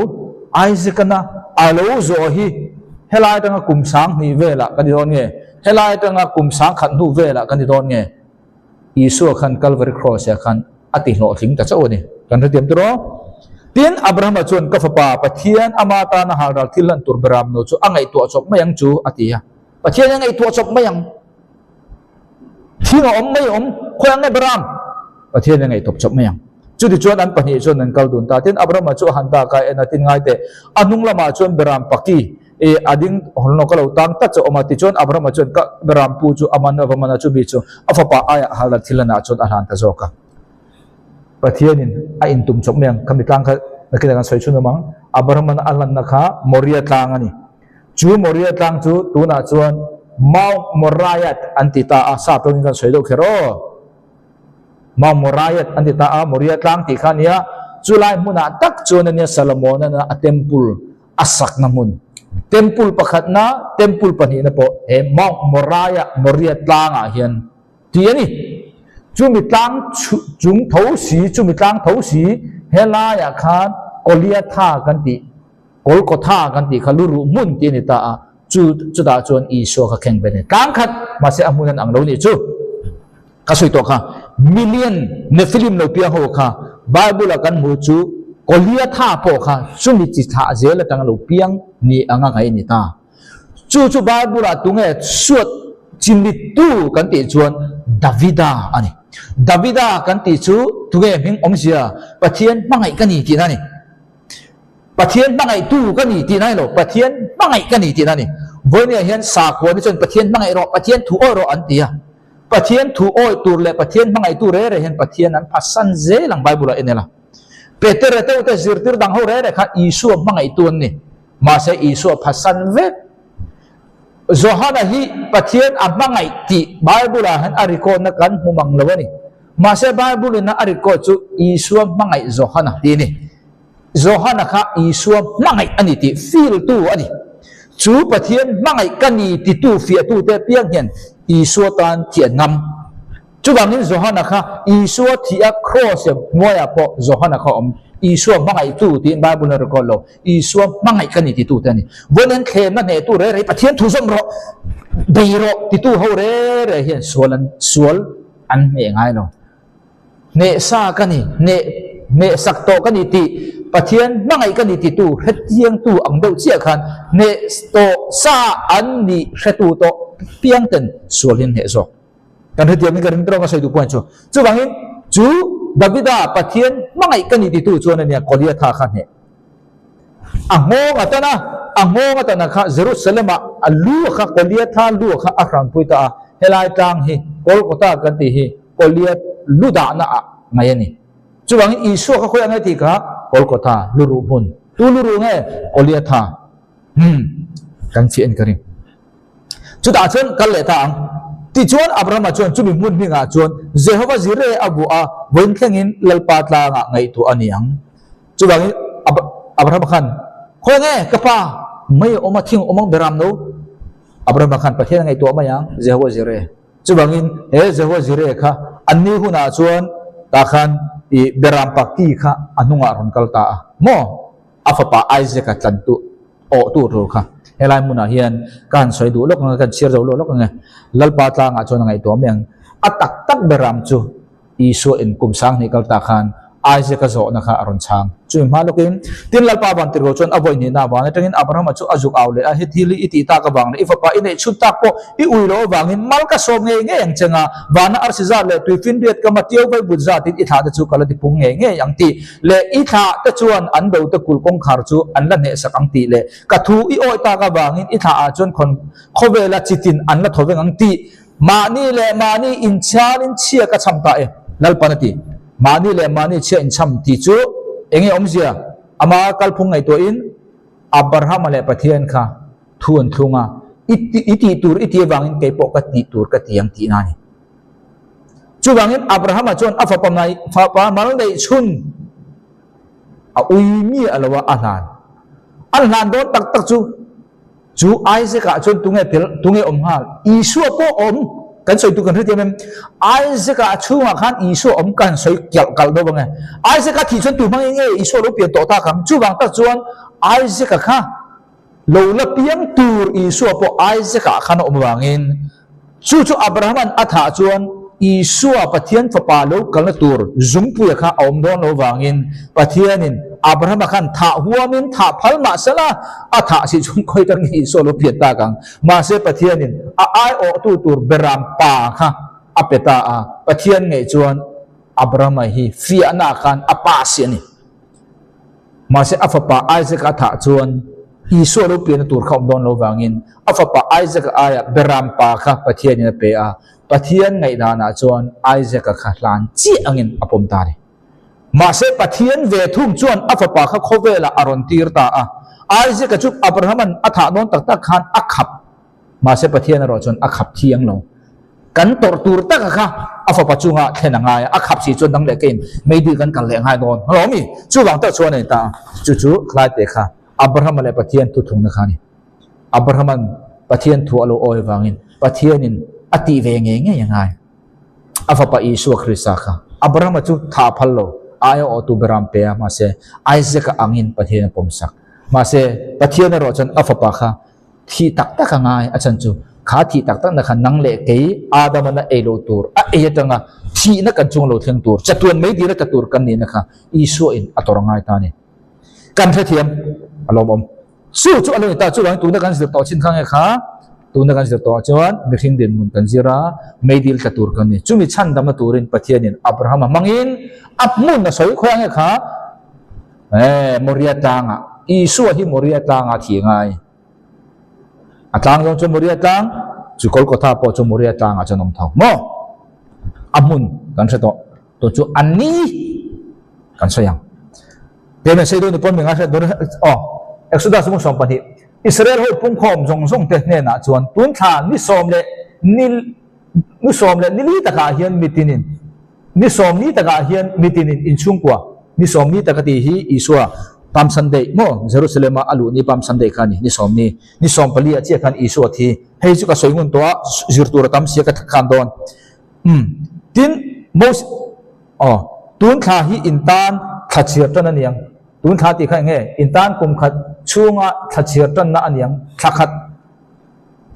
Isaac-ana a lo zawh hi helai atanga kum 2000 velah kan ni dawn nge? Helai atanga kum 10,000 hnu velah kan ni dawn nge? Isua khan Calvary Cross-ah khan a ti hlawhtling ta chauh a ni. Kan hrethiam tiraw? Tin, Abrahama chuan, Ka fapa, Pathian ama tana halral thil hlan tur Beram no chu a ngaihtuah chawp mai ang chu, a ti a. Pathian a ngaihtuah chawp mai ang. Thing a awm mai awm, khawi ang nge Abraham? Pathian a ngaih tawp chawp mai ang. Chutichuan an pahnih chuan an kal dun ta. Tin, Abrahama chu a han dak a, en a, tin ngai teh. A hnung lamah chuan Beram paki. I a ding hawn lo ka lo tang tlat chu a awm a. Tichuan Abrahama chuan ka beram pu chu a man a va man a, chumi chu a fapa aiah halral thil lanah chuan a hlan ta zawk a. Pathianin a intum chawp mai ang, khami tlang kha nakinah kan sawi chhun awm ang. Abrahama'n a hlanna kha Moria tlang a ni. Chu Moria tlang chu tunah chuan Mount Moriah an ti ta a, sap tawngin kan sawi deuh kher aw. Mount Moriah an ti ta a, Moria tlang tih kha a nia. Chulai hmunah tak chuan a nia Solomon-a'n a temple a sakna hmun. Temple pakhatna, temple pahnihna pawh he Mount Moriah, Moria tlangah hian Ti a ni. Chumi tlang chung tho si, chumi tlang tho si, helaiah khan Koliatha kan tih, Kolkotha kan tih kha lu ruh hmun tih a ni ta a, chu chutah chuan Isua kha kheng ve a ni. Tlang khat, mahse a hmun an ang lo nih chu. Ka sawi tawh kha, million Nephilim lo piang ho kha Bible-a kan hmuh chu Koliatha pawh kha chumi chi thlah zel atanga lo piang ni anga ngaih a ni ta. Chu chu Bible-ah tunge suat chimlittu kan tih chuan Davida a ni. Davida kan tih chu tunge hming awmzia Pathian hmangaih ka ni tihna a ni. Pathian hmangaihtu ka ni tihna a ni lo, Pathian hmangaih ka ni tihna a ni. Vawinia hian sakhua ni chuan Pathian hmangaih rawh, Pathian thu awih rawh an ti a. Pathian thu awih tur leh Pathian hmangaihtu re re hian Pathian an phasan zel ang Bible-ah en ila. Peter-a te ute zirtir dang ho re re kha Isua hmangaihtu an ni. Mahse Isua phasan vek. Johana hi Pathian a hmangaih tih Bible-ah hian a record-na kan hmu mang lo a ni. Mahse Bible-in a record chu Isua hmangaih Johana tih a ni. Johana kha Isua hmangaih a ni tih feel-tu a ni. Chu Pathian hmangaih ka ni titu fiahtute apiang hian Isua tan thih an ngam. Chuvangin Johana kha Isua thih a kraws hnuaiah pawh Johana kha a awm. Isua hmangaihtu tiin Bible-in a record lo. Isua hmangaih ka ni titu te a ni. Vawiin an thlemna hnehtu re re Pathian thu zawm rawh, bei rawh titu ho re re hian sual an sual an hneh ngai lo. Hneh sa ka ni, hneh hneh sak tawh ka ni tih Pathian hmangaih ka ni titu hretiangtu ang deuh chiah khan hneh tawh sa an nih hretu tawh piang ten sual hi an hneh zawk. Kan hetiang in ka ring tawk a sawi duh point chu. Chuvangin chu Davida Pathian hmangaih ka ni titu chuan a nia Goliatha kha hneh. A nghawng a tan a, a nghawng a tan a kha Jerusalem ah a lu kha Goliatha lu kha a hranpui ta a, helai tlang hi Golgotha kan tih hi Goliath lu dahna ah ngaih a ni. Chuvangin Isua kha khawi a nge tih kha Golgotha lu ruh hmun. Tu lu ruh nge Goliatha? Hmm, kan chhiah in ka ring. Chutah chuan kal leh ta ang. Tichuan Abrahama chuan chumi hmun hmingah chuan Jehova Jireh a vuah a, vawiin thlengin Lalpa tlangah ngaihtuah a ni ang. Chuvangin Abrahama khan, Khawi nge ka pa? Mei a awm a, thing a awm ang beram no. Abrahama khan Pathian a ngaihtuah mai ang, Jehova Jireh. Chuvangin he Jehova Jireh kha anni hunah chuan tah khan i beram pakki kha a hnungah a rawn kal ta a. Maw? A fapa Isaac-a tlantu awh tur tur kha helai hmunah hian ka han sawi duh lawk ang a, ka han chhiar zo lawk lawk ang e. Lalpa tlangah chuan a ngaihtuah mai ang. A tak tak ber am chu Isua in kum sanghnih kal ta khan Isaac-a zawhna kha a rawn chhang. Chumi hma lawkin, tin Lalpa van tirh chuan a vawi hnihna avang atangin Abrahama chu a zuk au leh a, He thil hi i tih tak avang leh i fapa i neih chhun tak pawh i ui loh avangin mal ka sawm ngei ngei ang che nga, vana arsi zat leh tuifinriat kama tiau vai but zatin i thlah te chu ka la tipung ngei ngei ang tih leh i thlah te chuan an do te kulh kawngkhar chu an la hnehsak ang tih leh ka thu i awi tak avangin i thlah ah chuan khawn khawvela chitin an la thaw veng ang tih mahni leh mahni inchhiarin chhia ka chham ta e Lalpan a ti. Mahni leh mahni chhia inchham tih chu enge awmzia? Ama kalphung ngaihtuahin Abrahama leh Pathian kha thu an thlung a, i i tih tur i tih avangin kei pawh ka tih tur ka ti ang tihna a ni. Chuvangin Abrahama chuan a fapa mai fapa mal neih chhun a ui mi a lo a, a hlan. An hlan dawn tak tak chu chu Isaac-ah chuan tunge tel tunge awm nghal? Isua pawh awm kan sawi tur kan hrethiam em? Isaac-ah chhungah khan Isua awm ka han sawi kalh kalh deuh ang e. Isaac-a thih chuan tu hmangin nge Isua lo pian tawh tak ang? Chuvang tak chuan Isaac-a kha Lo la piang tur Isua pawh Isaac-ah khan a awm avangin, chu chu Abraham-a'n a thah chuan Isua Pathian Fapa lo kalna tur zungpuia kha a awm dawn lo avangin Pathianin Abraham-a khan thah huamin thah phal mah sela a thah si chuan khawi tak nge Isua lo pian tak ang. Mahse Pathianin a aiawhtu tur Beram pa kha a pe ta a, Pathian ngei chuan Abraham-a hi fiahna khan a pa si a ni. Mahse a fapa Isaac a thah chuan Isua lo pianna tur kha awm dawn lo vangin a fapa Isaac-a aiah Beram pa kha Pathianin a pe a, Pathian ngaihdanah chuan Isaac-a kha hlan chiah angin a pawm ta a ni. Mahse Pathian ve thung chuan a fapa kha khawvelah a rawn tir ta a, Isaac-a chu Abraham-a'n a thah dawn tak tak khan a khap. Mahse Pathian erawh chuan a khap thiang lo. Kan tawrh tur taka kha a fapa chunga thlen a ngai a, a khap si chuan dang leh kein meidil kan kal leh ngai dawn a lo mi. Chuvang tak chuan a ni ta a, chu chu thlaite kha Abraham-a leh Pathian thuthungna kha a ni. Abraham-a'n Pathian thu a lo awi avangin Pathianin a tih ve ngei ngei a ngai. A fapa Isua Krista kha Abraham-a chu tha a phal lo, aia awhtu beram pe a, mahse Isaac-a angin Pathian a pawmsak. Mahse Pathian erawh chuan a fapa kha Thih tak tak a ngai a chan chu kha thih tak takna kha nang leh kei Adamana ei lo tur a ei atanga thihna kan chung lo thleng tur chatuan mai dira tla tur kan nihna kha Isua in a tawrh ngai ta a ni. Kan hrethiam a lawmawm. Chu chu a lo ni ta chuvangin tuna kan zir tawh chin kha nge kha tuna kan zir tawh chuan mihring dinhmun kan zir a meidil tla tur kan ni. Chumi chhandamna turin Pathianin Abrahama hmangin a hmun a sawi khawi nge kha eh Moria tlangah Isua hi Moria tlangah a thih ngai. A tlang zawng chu Moria tlang, chu Golgotha pawh chu Moria tlangah chuan awm tho maw? A hmun kan hre tawh, tun chu a ni kan sawi ang. Payment sei dawn ni pawn mi ngai hriat dawn aw. Exodus mung 20 Israel ho pungkhawm zawng zawng te hnenah chuan tun thla ni sawm leh ni ni sawm leh ni li takah hian mitinin Ni sawmni takah hian mitinin inchhungkua ni sawmni taka tih hi Isua Palm Sunday maw Jerusalem-a a luh ni Palm Sunday kha a ni, ni sawmni. Ni sawmpali ah chiah khan Isua thi. Hei chu ka sawi ngun tawh a, zir tur a tam sia ka khan dawn. Umm. Tin, Moses, aw, tun thla hi in tan thla chhiar tan a niang. Tun thla tih kha eng nge? In tan kum khat chhunga thla chhiar tanna a niang, thla khat.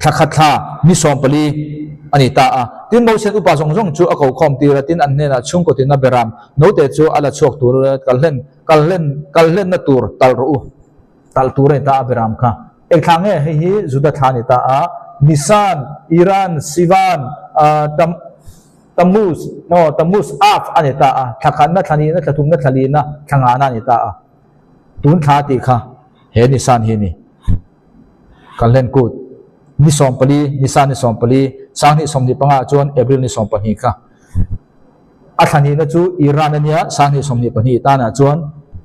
Thla khat thla ni 14 a ni ta a. Tin, Moses upa zawng zawng chu a ko khawm tir a, tin an hnenah chhungkaw tinna beram note chu a la chhuak tur kal hlen kal hlen kal hlenna tur talh rawh u. Talh tur a ni ta a beram kha. Eng thla nge hei hi Juda thla a ni ta a, Nisan, Iran, Sivan, Tam Tammuz, no, Tammuz, Av a ni ta a, thla khatna, thla nihna, thla thumna, thla lina, thla ngana a ni ta a. Tun thla tih kha he Nisan hi a ni. Kalhlen kut ni 14, Nisan ni 14, 2025 ah chuan April ni 12 kha a thla hnihna chu Iran a nia, 2022 tanah chuan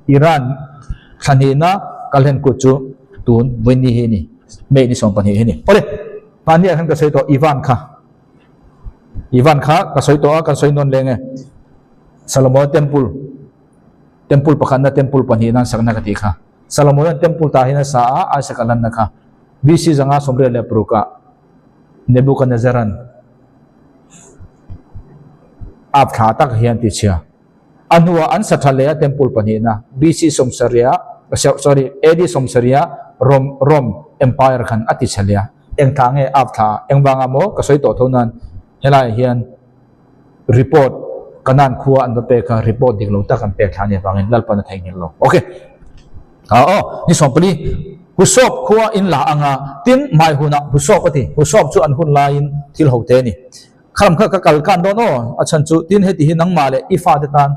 Iran thla hnihna Kalhlen kut chu tun vawi hi a ni, May ni 12 hi a ni. Awle, hmanni ah khan ka sawi tawh Ivan kha, Ivan kha ka sawi tawh a, kan sawi nawn leng e, Solomon Temple, Temple pakhatna Temple pahnihna an sakna ka tih kha. Salomona'n Temple tah hian a sa a, Isaac a lanna kha. BC 586 ah Nebuchadnezzar-a'n ap thla tak hian ti chhia. A hnuah an sa tha leh a Temple pahnihna BC 70 sorry AD 70 Rome Rome Empire khan a ti chhe leh a. Eng thla nge ap thla ah engvanga maw ka sawi tawh tho nan helaiah hian Report, Kanan khua an va pek a, report dik lo tak an pek thla a nih avangin Lalpan a theihnghilh lo. Ok. Ah aw, ni 14, Husawp khua in la ang a, tin hmai hunah Husawp a ti. Husawp chu an hun laiin thil ho te a ni. Khalam kha ka kal kan dawn aw, a chhan chu tin heti hi nangmah leh i fate tan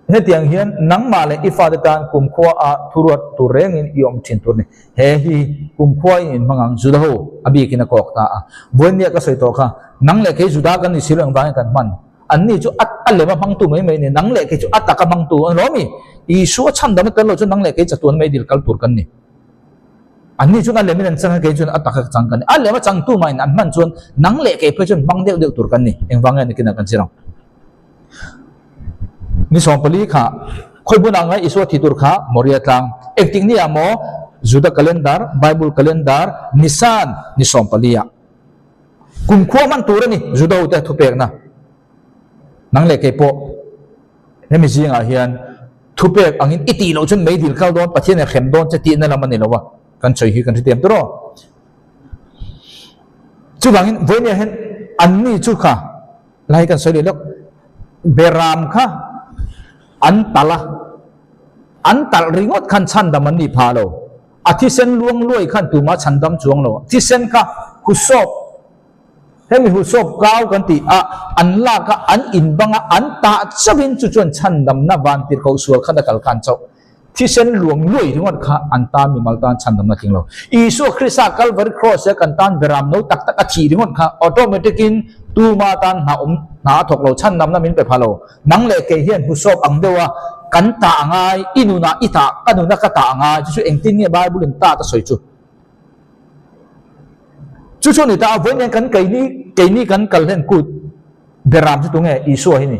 Hetiang hian nangmah leh i fate tan kumkhua a thuruat tur rengin i awm thin tur a ni. He hi kumkhua in inhmang ang, Juda ho a bikin a kawk ta a. Vawinia ka sawi tawh kha, nang leh kei Juda kan ni si lo engvangin kan hman? Anni chu a a lem a hmangtu mai mai a ni, nang leh kei chu a tak a hmangtu a ni lo mi? Isua chhandam a tel lo chu nang leh kei chatuan mai dil kal tur kan ni. Anni chuan a lemin an chang a, kei chuan a taka chang kan ni. A lem a changtu mahin an hman chuan nang leh kei phei chuan hmang deuh deuh tur kan ni. Engvang nge nikin ah kan zir ang? Ni 14 kha khawi hmunah ngai Isua thi tur kha Moria tlang. Engtik ni ah maw Juda calendar, Bible calendar, Nisan ni 14 ah kumkhua hman tur a ni Juda ho te thupekna. Nang leh kei pawh hemi zingah hian thupek angin i tih loh chuan meidil kal dawn Pathian in hrem dawn che tihna lam a ni lo a, kan sawi hi kan hrethiam tur aw. Chuvangin vawinia hian anni chu kha Lai kan sawi leh lawk, Beram kha an talh a, an talh ringawt khan chhandam an nih phah lo. A thisen luang luai khan tumah chhandam chuang lo. Thisen kha husawp, hemi husawp kau kan tih a, an lak a, an inbang a, an tah chauhin chu chuan chhandamna vantir koh sual khan a kal khan chauh. Thisen luang luai ringawt kha an tan mimal tan chhandamna tling lo. Isua Krista Kalvari Cross a kan tan beram no tak tak a thih ringawt kha automatic in tuma tan hna awm hna a thawk lo, chhandamna min pe pha lo. Nang leh kei hian husawp ang deuh a kan tah a ngai, i nunah i tah, ka nunah ka tah a ngai, chu chu engtin nge Bible in tat a sawi chu? Chu chu a ni ta a, vawiin hian kan keini keini kan kal hlen kut beram chu tunge Isua hi ni.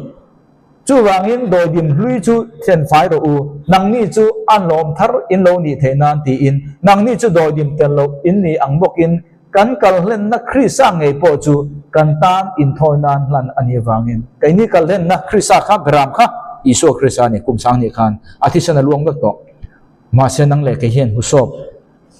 Chuvangin dawidim hlui chu thlen fai rawh u, nangni chu an lawm thar in lo nih theih nan tiin, nangni chu dawidim tel loh in ni ang bawkin kan kal hlenna Krista ngei pawh chu kan tan inthawi nan hlan a nih avangin keini kal hlenna Krista kha beram kha Isua Krista a ni kum sang nih khan a thisen a luang vek tawh. Mahse nang leh kei hian husawp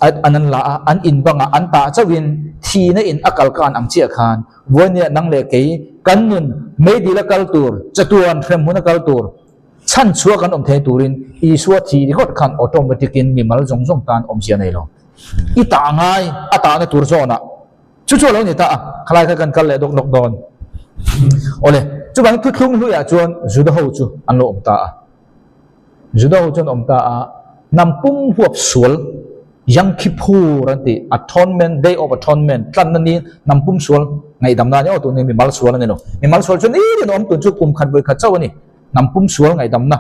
an an la a, an in bangah an tah chauhin thihna in a kal kan ang chiah khan Vuania nang leh kei kan nun meidil a kal tur, chatuan hremhmun a kal tur, chhan chhuah kan awm thei turin Isua thih ringawt khan automatic in mimal zawng zawng tan awmzia nei lo. I tah ngai a tahna tur zawnah chu chu a lo ni ta a, khalai kha kan kal leh dawk dawk dawn. Awle, chuvangin thuthlung hluiah chuan Juda ho chu an lo awm ta a. Juda ho chuan awm ta a, hnam pum huap sual, Yom Kippur an ti, Atonement, Day of Atonement, tlanna ni, hnam pum sual ngaihdamna a ni aw, tun hi mimal sual a ni lo. Mimal sual chu nitin awm tun chu kum khat vawi khat chauh a ni, hnam pum sual ngaihdamna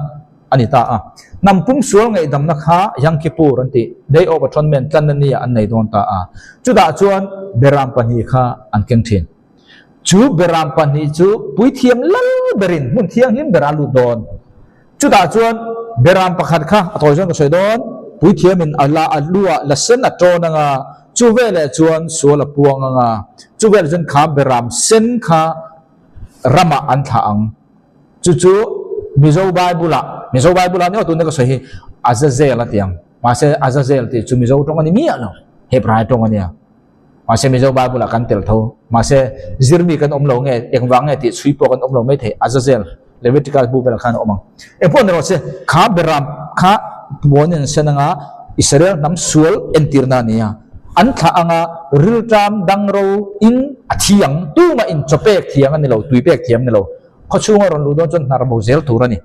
a ni ta a. Hnam pum sual ngaihdamna kha Yom Kippur an ti, Day of Atonement, tlanna ni ah an nei dawn ta a. Chutah chuan Beram pahnih kha an keng thin. Chu Beram pahnih chu puithiam lal berin hmun thianghlim berah a lut dawn. Chutah chuan Beram pakhat kha a tawi chuan ka sawi dawn, puithiamin a la a lu ah la sen a tawn anga, chu veleh chuan sual a puang anga, chu veleh chuan kha Beram sen kha ramah an thlah ang. Chu chu Mizo Bible ah, Mizo Bible ah ni aw tuna ka sawi hi Azazel a ti ang. Mahse Azazel tih chu Mizo tawng a ni miah lo, Hebrai tawng a nia. Mahse Mizo Bible ah kan tel tho. Mahse zirmi kan awm lo nge, engvang nge tih chhui pawh kan awm lo mai thei. Azazel, Leviticus bu velah khan a awm ang. Engpawh ni rawh se, kha beram kha puan in sen anga Israel hnam sual entirna a ni a. An thlah anga rilṭam dangro in a thi ang. Tumah in chaw pek thiang a ni lo, tui pek thiam a ni lo. Khawchhunga rawn luh dawn chuan hnar bo zel tur a ni.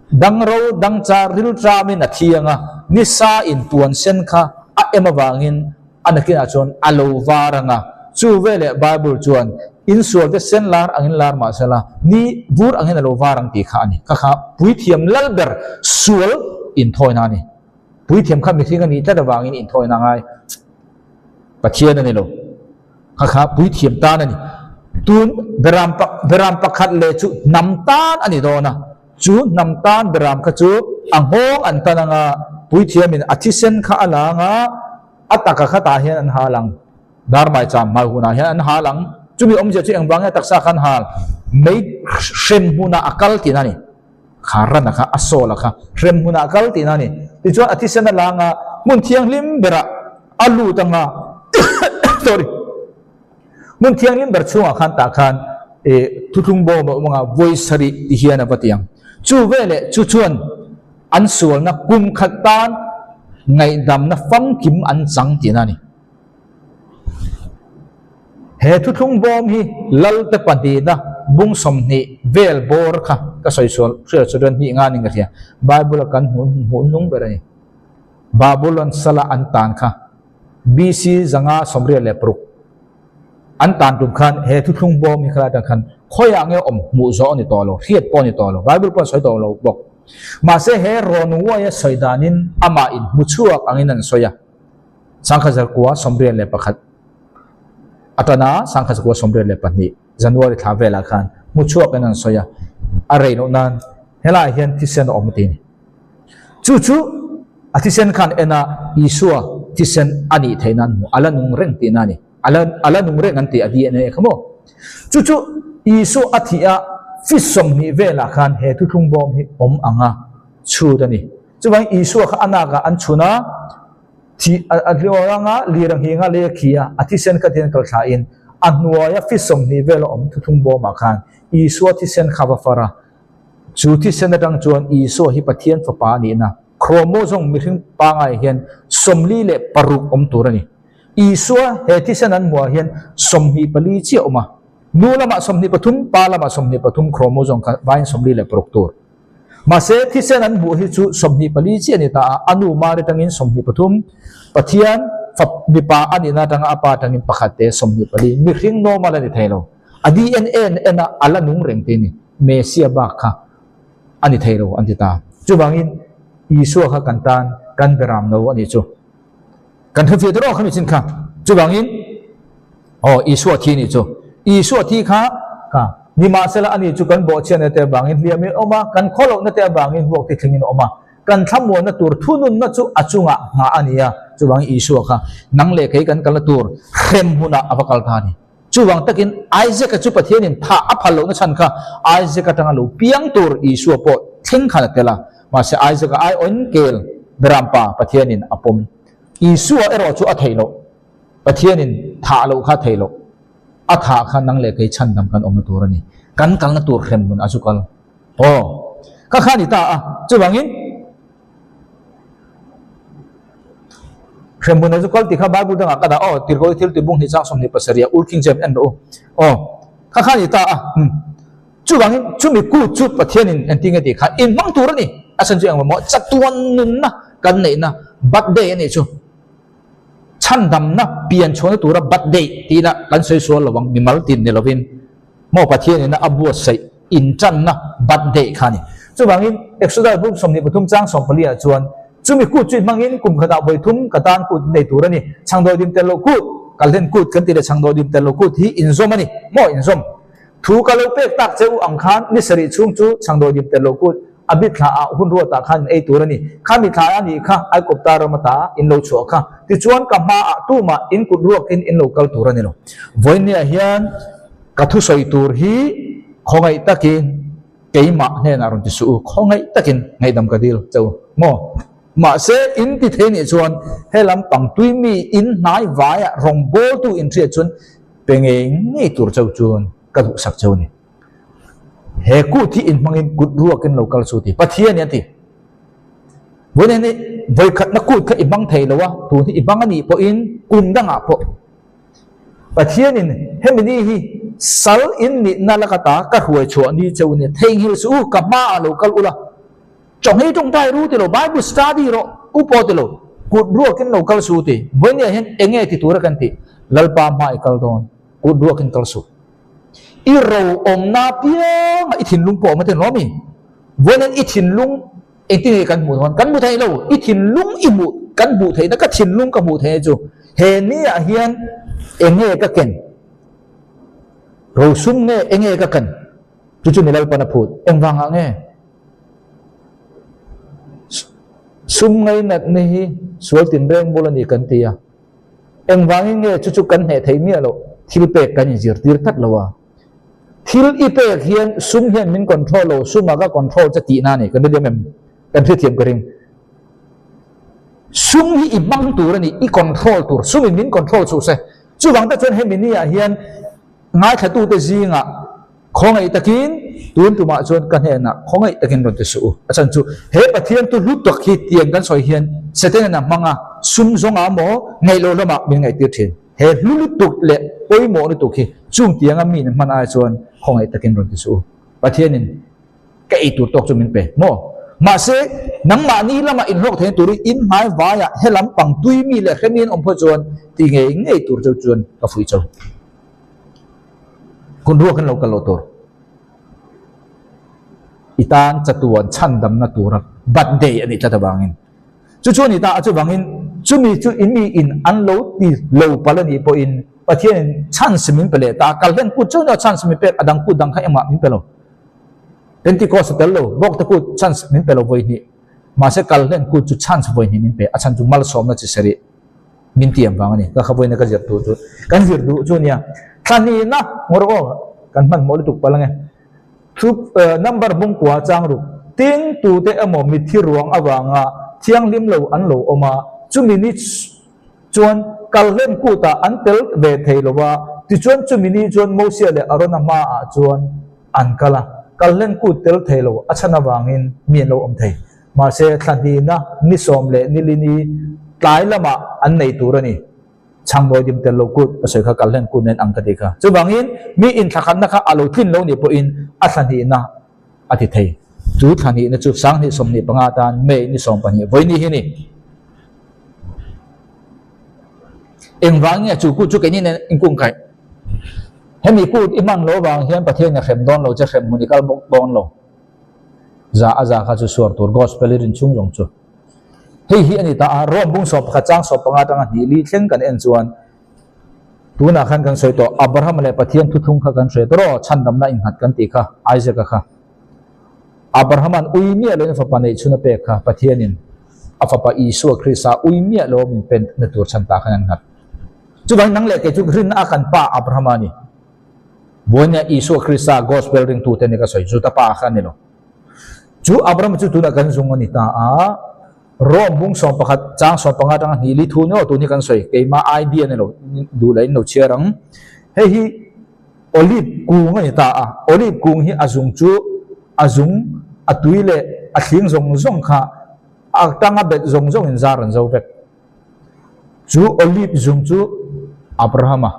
Dangro dangchar rilṭamin a thi anga nisa in puan sen kha a em avangin A nakinah chuan a lo var ang a, chu veleh Bible chuan insualte sen lar angin lar mah sela, ni vur angin a lo var ang tih kha a ni. Kha kha puithiam lal ber sual inthawina a ni. Puithiam kha mihring a nih tlat avangin inthawina ngai Pathian a ni lo. Kha kha puithiam tan a ni. Tun beram beram pakhat leh chu hnam tan a ni dawn a, chu hnam tan beram kha chu a nghawng an tan ang a, puithiamin a thisen kha a la ang a, A taka khatah hian an hal ang. Darmai cham hmai hunah hian an hal ang. Chumi awmzia chu engvang nge taksa kha an hal? Mei hrem hmunah a kal tihna a ni. Kha rana kha, a sawla kha hrem hmunah a kal tihna a ni. Tichuan a thisen a lang a, hmun thianghlim berah a lut ang a, sorry, hmun thianghlim ber chhungah khan tah khan eh thuthlung bawm a awm ang a, vawi sarih ti hian a va ti ang. Chu veleh chu chuan An sualna kum khat tan ngaihdamna famkim an chang tihna a ni. He thuthlung bawm hi Lalte pahnihna bung 20 vel bawr kha ka sawi sual hriat chu chuan hnih nganin ka hria. Bible a kan hmuh hmuh nung ber a ni. Babylon sala an tan kha BC 586. An tan tum khan he thuthlung bawm hi khalai atang khan khawiah nge awm hmuh zawh a ni tawh lo, hriat pawh a ni tawh lo, Bible pawh an sawi tawh lo bawk. Mahse he rawn uaia sawi danin amah in hmu chhuak angin an sawi a, 1981 atana 1982 January thla velah khan hmu chhuak in an sawi a, a rei loh nan helaiah hian thisen a awm a ti a ni. Chu chu a thisen khan en a, Isua thisen a nih theih nan hmu, a la nung reng tihna a ni. A la, a la nung reng an tih a DNA kha maw? Chu chu Isua a thih a fi 20 velah khan he thuthlung bawm hi awm ang a chhut a ni. Chuvangin Isua kha a nakah an chhun a, thih a hliau anga lir a nghing a, lei a khi a, a thisen kha tihian kal thlain a hnuaia fi 20 vela awm thuthlung bawmah khan Isua thisen kha va far a, Chu thisen atang chuan Isua hi Pathian Fapa a nihna chromosome mihring pangai hian 46 awm tur a ni. Isua he thisen an hmuah hian 24 chiah a awm a. Nu lamah 23, pa lamah 23 chromosome kha vaiin 46 tur. Mahse, thisen an hmuh hi chu 24 chiah a ni ta a, a nu Mari tangin 23, Pathian fa mipa a nihna atanga a pa tangin pakhat te 24, mihring normal a ni thei lo. A DNA an en a, a la nung reng te ni. Messia bak kha a ni thei lo an ti ta. Chuvangin Isua kha kan tan kan beram no a nih chu. Kan hre fiah ta rawh kha mi chin kha. Chuvangin aw Isua thi nih chu. Isua thi kha kha nimahsela ani chu kan bawhchhiatna te avangin hliamin a awm a, kan khawlohna te avangin vuak te thlengin a awm a. Kan thlamuanna tur thununna chu a chungah nghah a ni a. Chuvangin Isua kha nang leh kei kan kalna tur hrem hunah a va kal ta a ni. Chuvang takin Isaac-a chu Pathianin thah a phal lohna chhan kha Isaac atanga lo piang tur Isua pawh thleng khan a tel a. Mahse Isaac-a aiawin kel Berampa Pathianin a pawm. Isua erawh chu a theih loh. Pathianin thah loh kha a theih loh. A thah kha nang leh kei chhandam kan awmna tur a ni. Kan kalna tur hremhmun a zu kal. Aw, kha kha a ni ta a. Chuvangin. Hremhmun a zu kal tih kha Bible dangah ka dah aw, Tirhkoh hi thil tibung hnih chang 27 ah Old King James en rawh u. Aw, kha kha a ni ta a. Umm. Chuvangin chumi kut chu Pathianin engtin nge tih kha inhmang tur a ni. A chhan chu engmah maw chatuan nunna kan neihna birthday a nih chu. Chhandamna pian chhuahna tura birthday tiin a kan sawi sual lo ang mimal tin ni lovin. Maw Pathianin a buatsaih intanna birthday kha a ni. Chuvangin Exodus buk 23 chang 14 ah chuan chumi kut chu hmangin kum khatah vawi thum ka tan kut nei tur a ni. Chhangdawi dim tel loh kut, kalhlen kut kan ti leh chhangdawi dim tel loh kut hi inzawm a ni. Maw inzawm? Thu ka lo pek tak che u ang khan ni sarih chhung chu chhangdawi dim tel loh kut a bit thla ah hun ruat ah khan in ei tur a ni. Kha mi thla a nih kha Aikawpta ram ata in lo chhuah kha. Tichuan ka hma ah tumah in kut ruak in in lo kal tur a ni lo. Vawinia hian ka thusawi tur hi khawngaih takin keimah hnenah rawn ti suh u, khawngaih takin ngaihdam ka dil che u maw? Mahse in ti thei nih chuan he lampang tui mi in hnai vaiah rawngbawltu in hriat chuan Pe ngei ngei tur chauh chuan ka duhsak cheu a ni. He kut hi inhmangin kut ruakin lo kal chu ti. Pathian hi an ti. Vawiin hi vawikhatna kut kha i hmang thei lo a, tun hi i hmang a nih pawhin kum dangah pawh Pathianin hemi ni hi sal in nihna laka ta ka hruai chhuah ni cheu nia theihnghilh suh u, ka hmaah lo kal ula. Chawhmei tawngtai ru ti lo, Bible study rawh u pawh ti lo, kut ruakin lo kal suh ti. Vawinia hian eng nge ti tura kan tih? Lalpa hma i kal dawn, kut ruakin kal suh. I ro awmna pianga i thinlung pawh awm a ti lo mi? Vawiin i thinlung engtin nge kan hmuh dawn? Kan hmu thei lo, i thinlung i hmuh kan hmuh theihna ka thinlung ka hmuh theihna chu he niah hian eng nge ka ken? Rosum nge eng nge ka ken? Chu chu ni Lalpan a phut. Engvangah nge? Sum ngainatna hi sual tinreng bul a ni kan ti a. Engvangin nge chu chu kan hneh theih miah loh? Thil pek kan inzirtir tlat lo a. Thil i pek hian sum hian min control lo, suma ka control che tihna a ni. Kan hrethiam em? Kan hrethiam ka ring. Sum hi i hmang tur a ni, i control tur. Sumin min control chhuh se. Chuvang te chuan hemi niah hian ngaithlatute zingah Khawngaih takin, tun tumah chuan ka hnenah khawngaih takin rawn ti suh u. A chhan chu, he Pathian tu hlu tak hi tiang kan sawi hian Satan-in a hmang a, sum zawngah maw ngaih loh lamah min ngaihtir thin. He hlu lutuk leh pawimawh lutuk hi chung tianga mi in hman ai chuan khawngaih takin rawn ti suh u. Pathianin ka ei tur tawk chu min pe maw? Mahse, nangmahni lamah inhlawk theihna turin in hmai vaiah he lampang tui mi leh hremi an awm phawt chuan ti ngei ngei tur cheu chuan ka fuih chau. Hun ruak in lo kal loh tur. I tan chatuan chhandamna tura birthday a nih tlat avangin. Chu chu a ni ta a, chuvangin chumi chu in mi in an lo ti lo palh a nih pawhin Pathianin chance min pe leh ta a, kal hlen kut chauh nia chance min pek, a dang kut dang kha engmah min pe lo. Pentecost a tel lo, bawkte kut chance min pe lo vawi hnih. Mahse kal hlen kut chu chance vawi hnih min pe, a chhan chu malsawmna chi sarih. Min tiam vang a ni. Ka khavuaina ka zir duh chu kan zir duh chu nia. Thla hnihna ngawr aw kan hmanhmawh lutuk palh ange. Thu number bung kua chang ruk tin tute emaw mitthi ruang avanga thianghlim lo an lo awm a, chumi ni chuan kalhlen kutah an tel ve thei lo a, tichuan chumi ni chuan Mosia leh Arona hmaah chuan an kal a, kalhlen kut tel thei lo a chhan avangin mi an lo awm thei. Mahse, thla hnihna ni sawm leh ni li ni tlai lamah an nei tur a ni. Chhangnawi dim tel lo kut a sawi kha kalhlen kut nen ang ka ti kha. Chuvangin, mi inthlakhatna kha a lo tlin lo nih pawhin a thla hnihna a ti thei. Chu thla hnihna chu 2025 atan May ni 12 vawi ni hi a ni. Engvang nge chu kut chu keini nen inkungkaih? Hemi kut i hman loh avang hian Pathianin a hrem dawn lo che, hrem hmun i kal bawk dawn lo. Za a za kha chu suar tur Gospel i rin chhung zawng chu. Hei hi a ni ta a, Rome bung 11 chang 15 atanga hnih li thleng kan en chuan tunah khan kan sawi tawh Abraham leh Pathian thuthlung kha kan hre tawh rawh, chhandamna innghat kan tih kha Isaac-a kha. Abrahama'n ui miah loin fapa neih chhun a pek kha Pathianin a fapa Isua Krista ui miah lo min pen na tur chhan ta khan an nghat. Chuvangin nang leh kei chu rinna a kan pa Abrahama a ni. Buaina Isua Krista Gospel ringtute ni ka sawi, Juda pa kha a ni lo. Chu Abrahama chu tunah kan zung a ni ta a, Rome bung 11 chang 15 atanga hnih li thu ni aw tun hi kan sawi, keimah idea ni lo, duh leh in lo chhiar ang. Hei hi Olive kung a ni ta a, olive kung hi a zung chu a zung, a tui leh a thling zawng zawng kha a tanga bet zawng zawng in zar an zo vek. Chu olive zung chu Abrahama,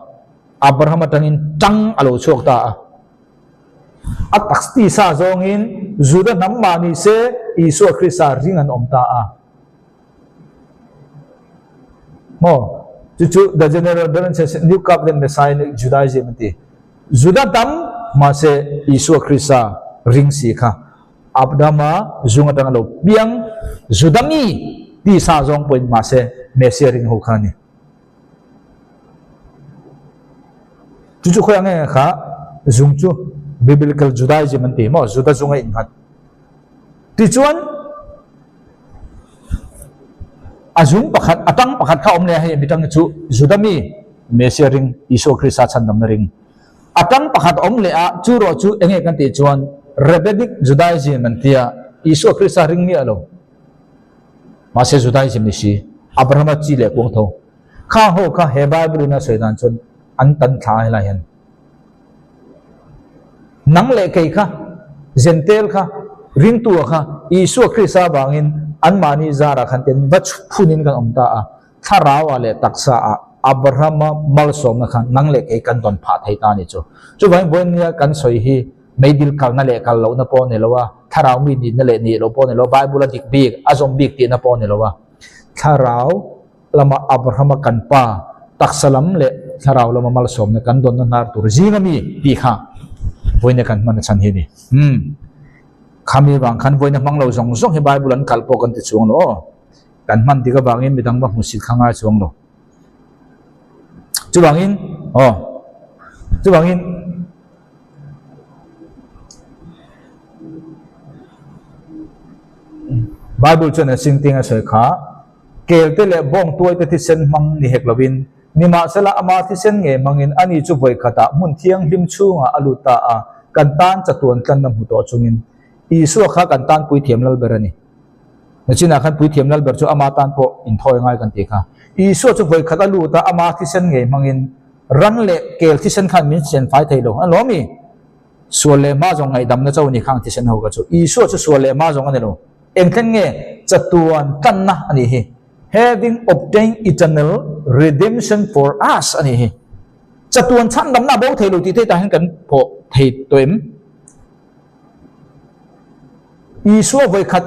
Abraham atangin tang a lo chhuak ta a. A taksti sa zawngin Juda hnam mah ni se Isua Krista ring an awm ta a. Maw? Chu chu the general branches New Covenant Messianic Judaism an ti. Juda tam mahse Isua Krista ring si kha Abrahama zung atanga lo piang Juda mi tisa zawng pawhin mahse Messiah ring ho kha a ni. Chu chu khawi ang nge kha zung chu Biblical Judaism an ti maw? Juda zunga innghat. Tichuan a zung pakhat, a tang pakhat kha awm leh a, hei mi tang hi chu Juda mi Messiah ring, Isua Krista chhandamna ring. A tang pakhat awm leh a, chu rawh chu enge kan tih chuan Rabbinic Judaism an tia, Isua Krista ring miah lo. Mahse Judaism ni si, Abrahama chi leh kuang tho. Kha ho kha he Bible in a sawi dan chuan an tan thla a helai hian. Nang leh kei kha, Jentail kha, ringtua kha, Isua Krista avangin anmahni zarah khan ten va phunin kan awm ta a, thlarauah leh taksaah Abrahama malsawmna kha nang leh kei kan dawn phah thei ta a ni chu. Chuvangin vawinia kan sawi hi meidil kalna leh kal lohna pawh a ni lo a, thlarau mi nihna leh nih loh pawh a ni lo a, Bible a dik bik, a zawm bik tihna pawh a ni lo a, thlarau lama Abrahama kan pa taksa lam leh thlarau lama malsawmna kan dawnna hnar tur zinga mi tih kha vawiina kan hman a chhan hi a ni. Umm. Khami vang khan vawiina hmang lo zawng zawng hi Bible an kalh pawh kan ti chuang lo aw. Kan hman dik avangin midang va hmusit kha ngai chuang lo. Chuvangin aw. Chuvangin Bible chuan a sing ting a sawi kha Kelte leh bawngtuaite thisen hmang ni hek lovin, nimahsela ama thisen ngei hmangin ani chu vawi khatah hmun thianghlim chhungah a lut ta a, kan tan chatuan tlanna hmu tawh chungin. Isua kha kan tan puithiam lal ber a ni. Nachinah khan puithiam lal ber chu ama tan pawh inthawi ngai kan tih kha. Isua chu vawi khat a lut a, ama thisen ngei hmangin ran leh kel thisen khan min sian fai thei lo. A lawm i? Sual leh hma zawng ngaihdamna cho a ni khang thisen ho kha chu. Isua chu sual leh hma zawng a ni lo. Engthleng nge chatuan tlanna a nih hi? Having obtained eternal redemption for us a nih hi. Chatuan chhandamna a bo thei lo tih te tah hian kan pawh thei tawh em? Isua vawikhat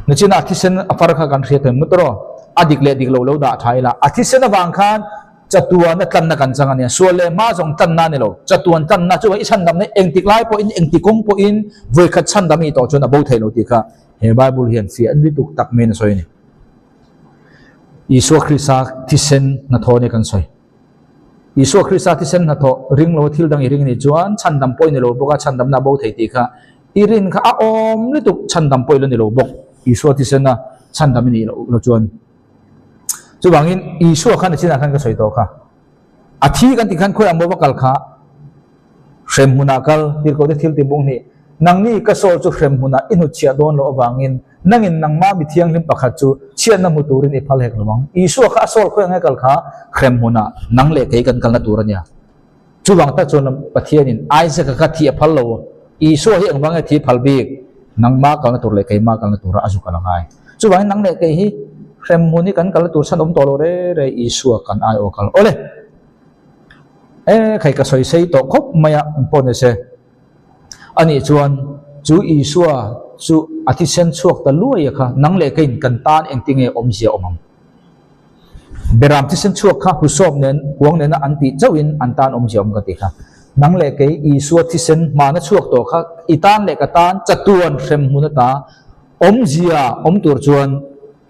nachina a thisen a far kha kan hria thei mut rawh. A dik leh dik lo lo dah tha ila. A thisen avang khan Chatuana tlanna kan chang a nia. Sual leh hma zawng tlanna a ni lo. Chatuan tlanna chu i chhandamna engtik lai pawhin, engti kawng pawhin vawikhat chhandam i tawh chuan a bo thei lo tih kha he Bible hian fiah lutuk tak maiin a sawi a ni. Isua Krista thisen hnathawh a ni kan sawi. Isua Krista thisen hnathawh ring lo thil dang i ring a nih chuan chhandam pawh i ni lo bawk a, chhandamna a bo thei tih kha i rin kha a awm lutuk chhandam pawh i la ni lo bawk. Isua thisena chhandam i nih loh chuan. Chuvangin Isua khan a chinah khan ka sawi tawh kha. A thi kan tih khan khawi ang maw va kal kha hrem hmunah kal tirhkoh te thil ti bung hnih. Nangni ka sawl chu hrem hmunah i hnutchhiah dawn loh avangin nangin nangmah mi thianghlim pakhat chu chhiatna hmu turin i phal hek lo ang. Isua kha a sawl khawi ang nge kal kha hrem hmunah nang leh kei kan kalna tur a nia. Chuvang tak chuan Pathianin Isaac-a kha thih a phal lo. Isua hi engvang nge thih phal bik? Nangmah kalna tur leh keimah kalna tura a zu kal a ngai. Chuvangin nang leh kei hi hremhmun hi kan kalna tur chhan awm tawh lo re re Isua kan ai aw kal. Awle! E khai ka sawi sei tawh khawp mai a, engpawh ni se. Anih chuan. Chu Isua chu a thisen chhuak ta luai a kha, nang leh keiin kan tan engtinge awmzia awm ang? Beram thisen chhuak kha husawp nen, kuang nena an tih chauhin an tan awmzia awm ka ti kha. Nang leh kei Isua thisen hmana chhuak tawh kha i tan leh ka tan chatuan hrem hmun ata awmzia awm tur chuan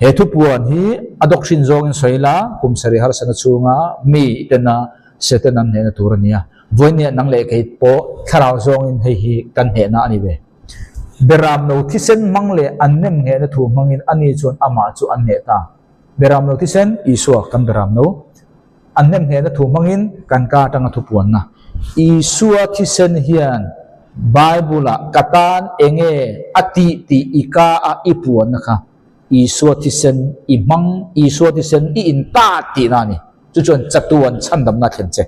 he thupuan hi a dawk hrin zawngin sawi la, kum sarih harsatna chhunga mi i tena Satan an hnehna tur a nia. Vawinia nang leh kei pawh thlarau zawngin hei hi kan hnehna a ni ve. Beram no thisen hmang leh an nem nghehna thu hmangin ani chuan amah chu an hneh ta. Beram no thisen, Isua kan beram no, an nem nghehna thu hmangin kan ka atanga thupuanna. Isua thisen hian Bible-ah ka tan enge a tih tih i ka a i puanna kha Isua thisen i hmang, Isua thisen i inta tihna a ni. Chu chuan chatuan chhandamna thlen che.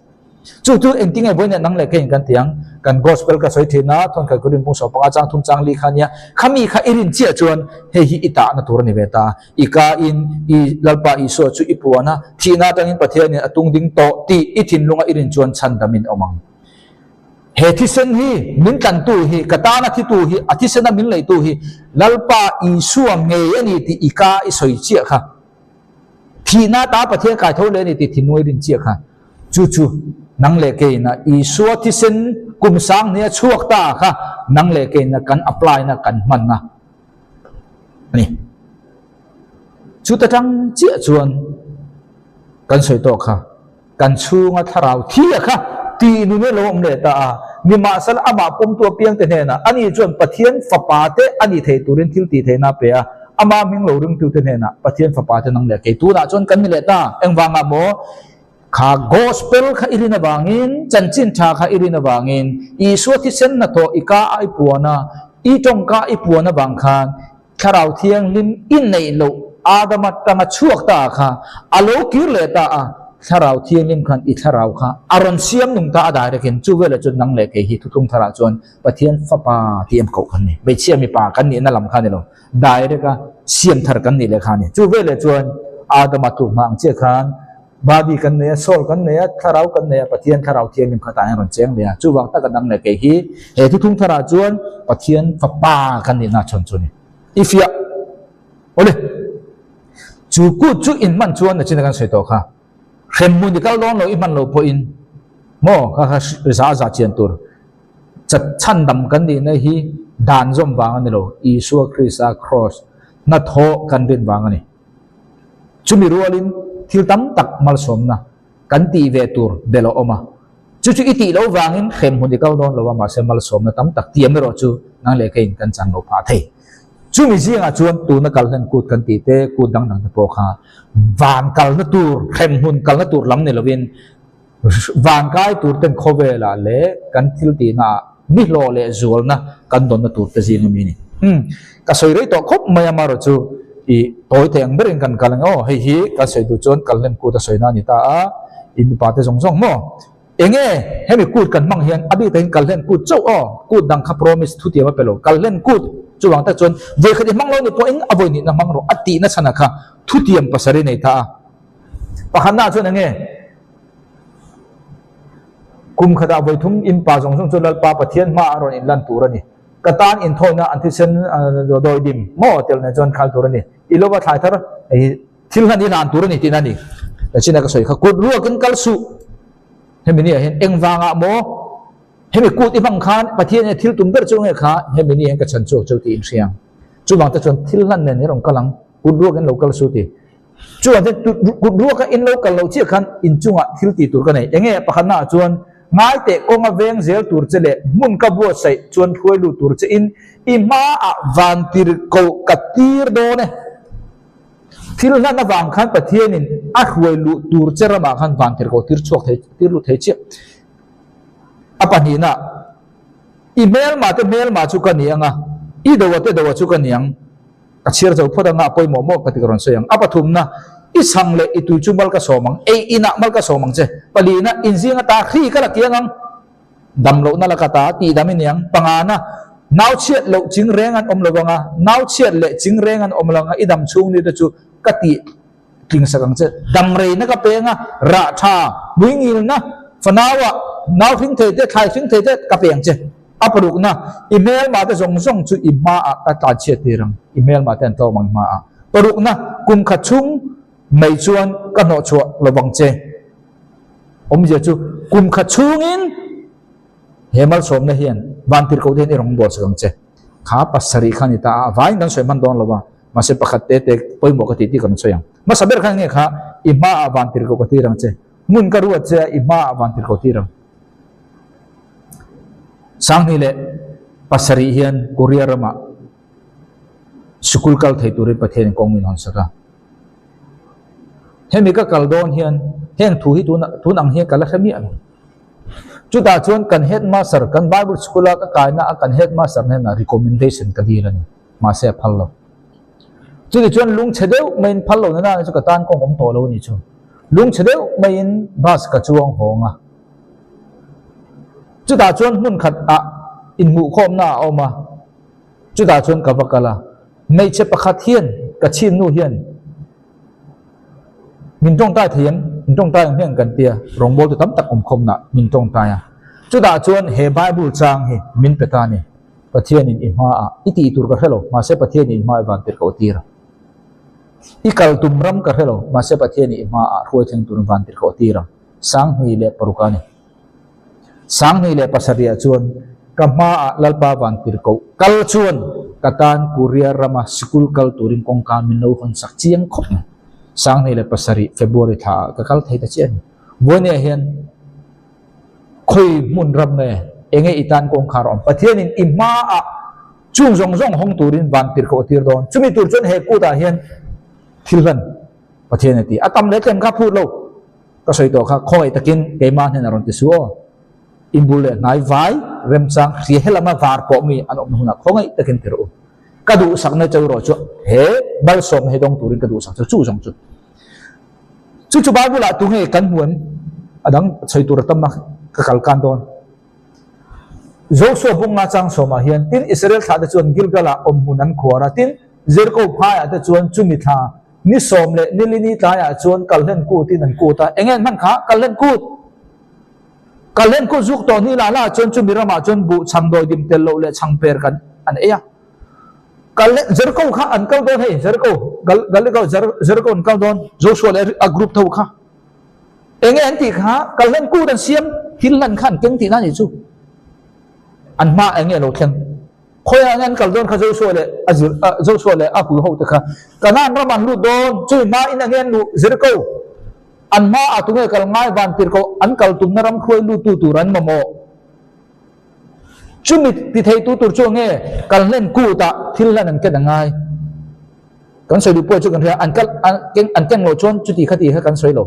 Chu chu engtinge vawiin nang leh keiin kan ti ang? Kan Gospel ka sawi thin a, Thawnkhat Korin pung sawm panga chang thum chang li kha nia, khami kha i rin chiah chuan hei hi i tahna tur a ni ve ta. I ka in i Lalpa Isua chu i puan a, thihna atangin Pathianin a tung ding tawh tih i thinlunga i rin chuan chhandamin awm ang. He thisen hi min tlantu hi, ka tana thitu hi, a thisena min leitu hi Lalpa Isua ngei a ni tih i ka i sawi chiah kha. Thihna ta Pathian kai tho leh a ni tih thinnuai rin chiah kha chu chu nang leh keina Isua thisen kum sang hnia chhuak ta kha nang leh keina kan apply na kan hmanna a ni. Chuta tang chiah chuan kan sawi tawh kha. Kan chhunga thlarau thi a kha tih nun hi a lo awm leh ta a, nimahsela amah pawmtu apiangte hnenah ani chuan Pathian fapa te a nih theih turin thil tih theihna a pe a, amah hming lo ringtute hnenah Pathian fapa te nang leh kei tunah chuan kan ni leh ta. Engvangah maw? Kha Gospel kha i rin avangin, chanchin tha kha i rin avangin, Isua thisen hnathawh i ka a i puan a, i tawngka i puan avang khan Thlarau Thianghlim i neih loh Adama tanga chhuak ta kha a lo kir leh ta a, Thlarau Thianghlim khan i thlarau kha a rawn siam nung ta a direct in, chu velah chuan nang leh kei hi thuthlung tharah chuan Pathian fapa tih em koh kan ni, hmeichhia mipa kan nihna lam kha ni lo, direct a siam thar kan nih leh kha a ni. Chu veleh chuan Adama tluk hma ang chiah khan Body kan nei a, soul kan nei a, thlarau kan nei a, Pathian thlarau thianghlim kha tah hian rawn cheng leh a. Chuvang taka dang leh kei hi he thuthlung tharah chuan Pathian fapa kan nihna chhawn chu a ni. I fiah. Awle. Chu kut chu in hman chuan nachin a kan sawi tawh kha. Hremhmun i kal dawn lo i hman lo pawhin maw kha kha za za chian tur. Chat chhandam kan nihna hi dan zawm vang a ni lo, Isua Krista cross hnathawh kan rin vang a ni. Chumi rualin thil tam tak malsawmna kan tih ve tur belh a awm a, chu chu i tih loh vangin hremhmun i kal dawn lo a, mahse malsawmna tam tak tiam erawh chu nang leh keiin kan chan lo phah thei. Chumi zingah chuan tuna kal hlen kut kan tih te, kut dang dang te pawh kha van kalna tur, hremhmun kalna tur lam ni lovin Van kai tur ten khawvelah leh kan thil tihnaah ni hlawh leh zualna kan dawnna tur te zing ami a ni. Umm, ka sawi rei tawh khawp mai a marawh chu i tawi thei ang berin kan kal ang aw, hei hi kan sawi duh chuan kal hlen kut a sawina a ni ta a, in mipa te zawng zawng maw? Enge hemi kut kan hmang hian a bik takin kal hlen kut chauh aw, kut dang kha promise thutiam a pe lo, kal hlen kut chuvang tak chuan vawikhat i hmang lo ni pawhin a vawinihna hmang rawh a tihna chhanah kha thutiam pasarih nei ta a. Pakhatnaah chuan enge? Kum khatah vawi thum in pa zawng zawng chu Lalpa Pathian hmaah a rawn inlan tur a ni. Ka tan inthawina an thisen dawidim maw tel nen chuan khal tur a ni. I lova thlai thar hei thil hlan i hlan tur a ni tihna a ni. Tachina ka sawi kha kut ruakin kal suh. Hemi ni ah hian engvangah maw hemi kut i hmang khan Pathian hian thil tum ber chu nge kha hemi ni hian ka chhan chhuak cheu tih in hria ang. Chuvang te chuan thil hlan nen hi rawn kal ang, kut ruakin lo kal suh ti. Chuan chuan kut ruaka in lo kal loh chiah khan inchungah thil tih tur ka nei. Enge pakhatna ah chuan ngai teh kawnga veng zel tur che leh hmun ka buatsaih chuan hruai lut tur che in i hmaah van tir koh ka tir dawn e. Thil hlan avang khan Pathianin a hruai luh tur che ramah khan van tir koh tir chhuak thei tir lut thei chiah. A pahnihna, i hmelmah te hmelmah chu ka ni ang a, i doa te doa chu ka ni ang. Ka chhiar zo phawt anga a pawimawh maw ka ti ka rawn sawi ang. A pathumna, i chhang leh i tui chu mal ka sawm ang, ei inah mal ka sawm ang che. Palina, inzing ata hri ka la kiang ang, dam lohna la ka ta tih dam i niang. Pangana, nau chhiat loh ching reng an awm lo anga, nau chhiat leh ching reng an awm lo anga i dam chhung ni te chu ka tih tling sak ang che. Dam reina ka peng a, rah tha, hmuingilna, fanauah, nau hring thei te, thlai hring thei te ka pe ang che. A parukna, I hmelmahte zawng zawng chu i hmaah ka tlanchhiat tir ang, i hmelmahte an tlawm ang i hmaah. Parukna, Kum khat chhung mai chuan ka hnawhchhuah lo vang che. Awmzia chu, kum khat chhungin he malsawmna hian vantirhkohte hian i rawn buatsak ang che. Kha pasarih kha a ni ta a, a vaiin kan sawi hman dawn lo va, mahse pakhat te te pawimawh ka tih tih ka rawn sawi ang. Hmasa ber khan nge kha i hmaah vantirhkoh ka tir ang che, hmun ka ruat che a i hmaah vantirhkoh tir ang. Sanghnih leh pasarih hian Korea ramah sikul kal thei turin Pathianin kawng min hawnsak a. Hemi ka kal dawn hian heng thu hi tun ang hian ka la hre miah lo. Chutah chuan kan headmaster, kan Bible school-a ka kaina a kan headmaster hnenah recommendation ka dil a ni. Mahse a phal lo. Chutih chuan lungchhe deuh maiin phal lo nana chu ka tan kawng awm tawh lo a nih chu. Lungchhe deuh maiin bus ka chuang hawng a. Chutah chuan hmun khat ah inhmuhkhawmna a awm a. Chutah chuan ka va kal a. Hmeichhe pakhat hian ka chhin nu hian Min tawngtai thei em? Min tawngtai ang hian kan tia, rawngbawltu tam tak awmkhawmna min tawngtai a. Chutah chuan he Bible chang hi min pe ta a ni. Pathianin i hmaah i tih tur ka hre lo, mahse Pathianin i hma i van tir ka aw tir a. I kal tum ram ka hre lo, mahse Pathianin i hmaah hruai thleng turin van tir ka aw tir ang. 2006 a ni. 2007 ah chuan ka hmaah Lalpa Vantirhkoh kal chuan ka tan Korea rama sikul kal turin kawngka min lo hawn sak chiang khawp mai. 2007 February thla ah ka kal thei ta chiah a ni. Vawinia hian khawi hmun ram nge enge i tan kawngkhar a awm? Pathianin i hmaah chung zawng zawng hawng turin Vantirhkoh a tir dawn. Chumi tur chuan he kutah hian thil hlan Pathian a ti. A tam leh tlem kha phut lo. Ka sawi tawh kha khawngaih takin keimah hnenah rawn ti suh aw. In bul leh hnai vai remchang hria he lama var pawh mi an awmna hunah khawngaih takin ti rawh u. Ka duhsakna cheu erawh chu he malsawmna hi dawng turin ka duhsak chu chu zawng chu. Chu chu Bible ah tunge kan hmu em? A dang sawi tur a tam a ka kal kan dawn. Joshua bunga chang sawmah hian tin Israel thlah te chuan Gilgal ah awmhmun an khuar a, tin Jericho phaiah te chuan chumi thla Ni sawm leh ni li ni tlaiah chuan Kalhlen kut in an kut a, enge an hman kha? Kalhlen kut! Kalhlen kut zuk tawh ni lah lah chuan chumi ramah chuan buh chhang dawi dim tel loh leh chhang per kan an ei a. Kalhlen, Jericho kha an kal dawn hei, Jericho, Gal, Galigo, Jer, Jericho an kal dawn, Joshua leh a group tho kha. Enge an tih kha? Kalhlen kut an siam, thil hlan kha an keng tihna a nih chu. An hma enge a lo thleng? Khawiah nge an kal dawn kha Joshua leh a zir Joshua leh a hui ho te kha Kanaan ram an lut dawn chui hma in ange an luh Jericho an hma ah tunge kal ngai van tir ko an kal tumna ram hruai lut tu tur an mamawh chumi ti thei tu tur chu ange kal hlen kut ah thil hlan an ken angai kan sawi duh pawh chu kan hria an kal an keng an keng loh chuan chuti kha ti kha kan sawi lo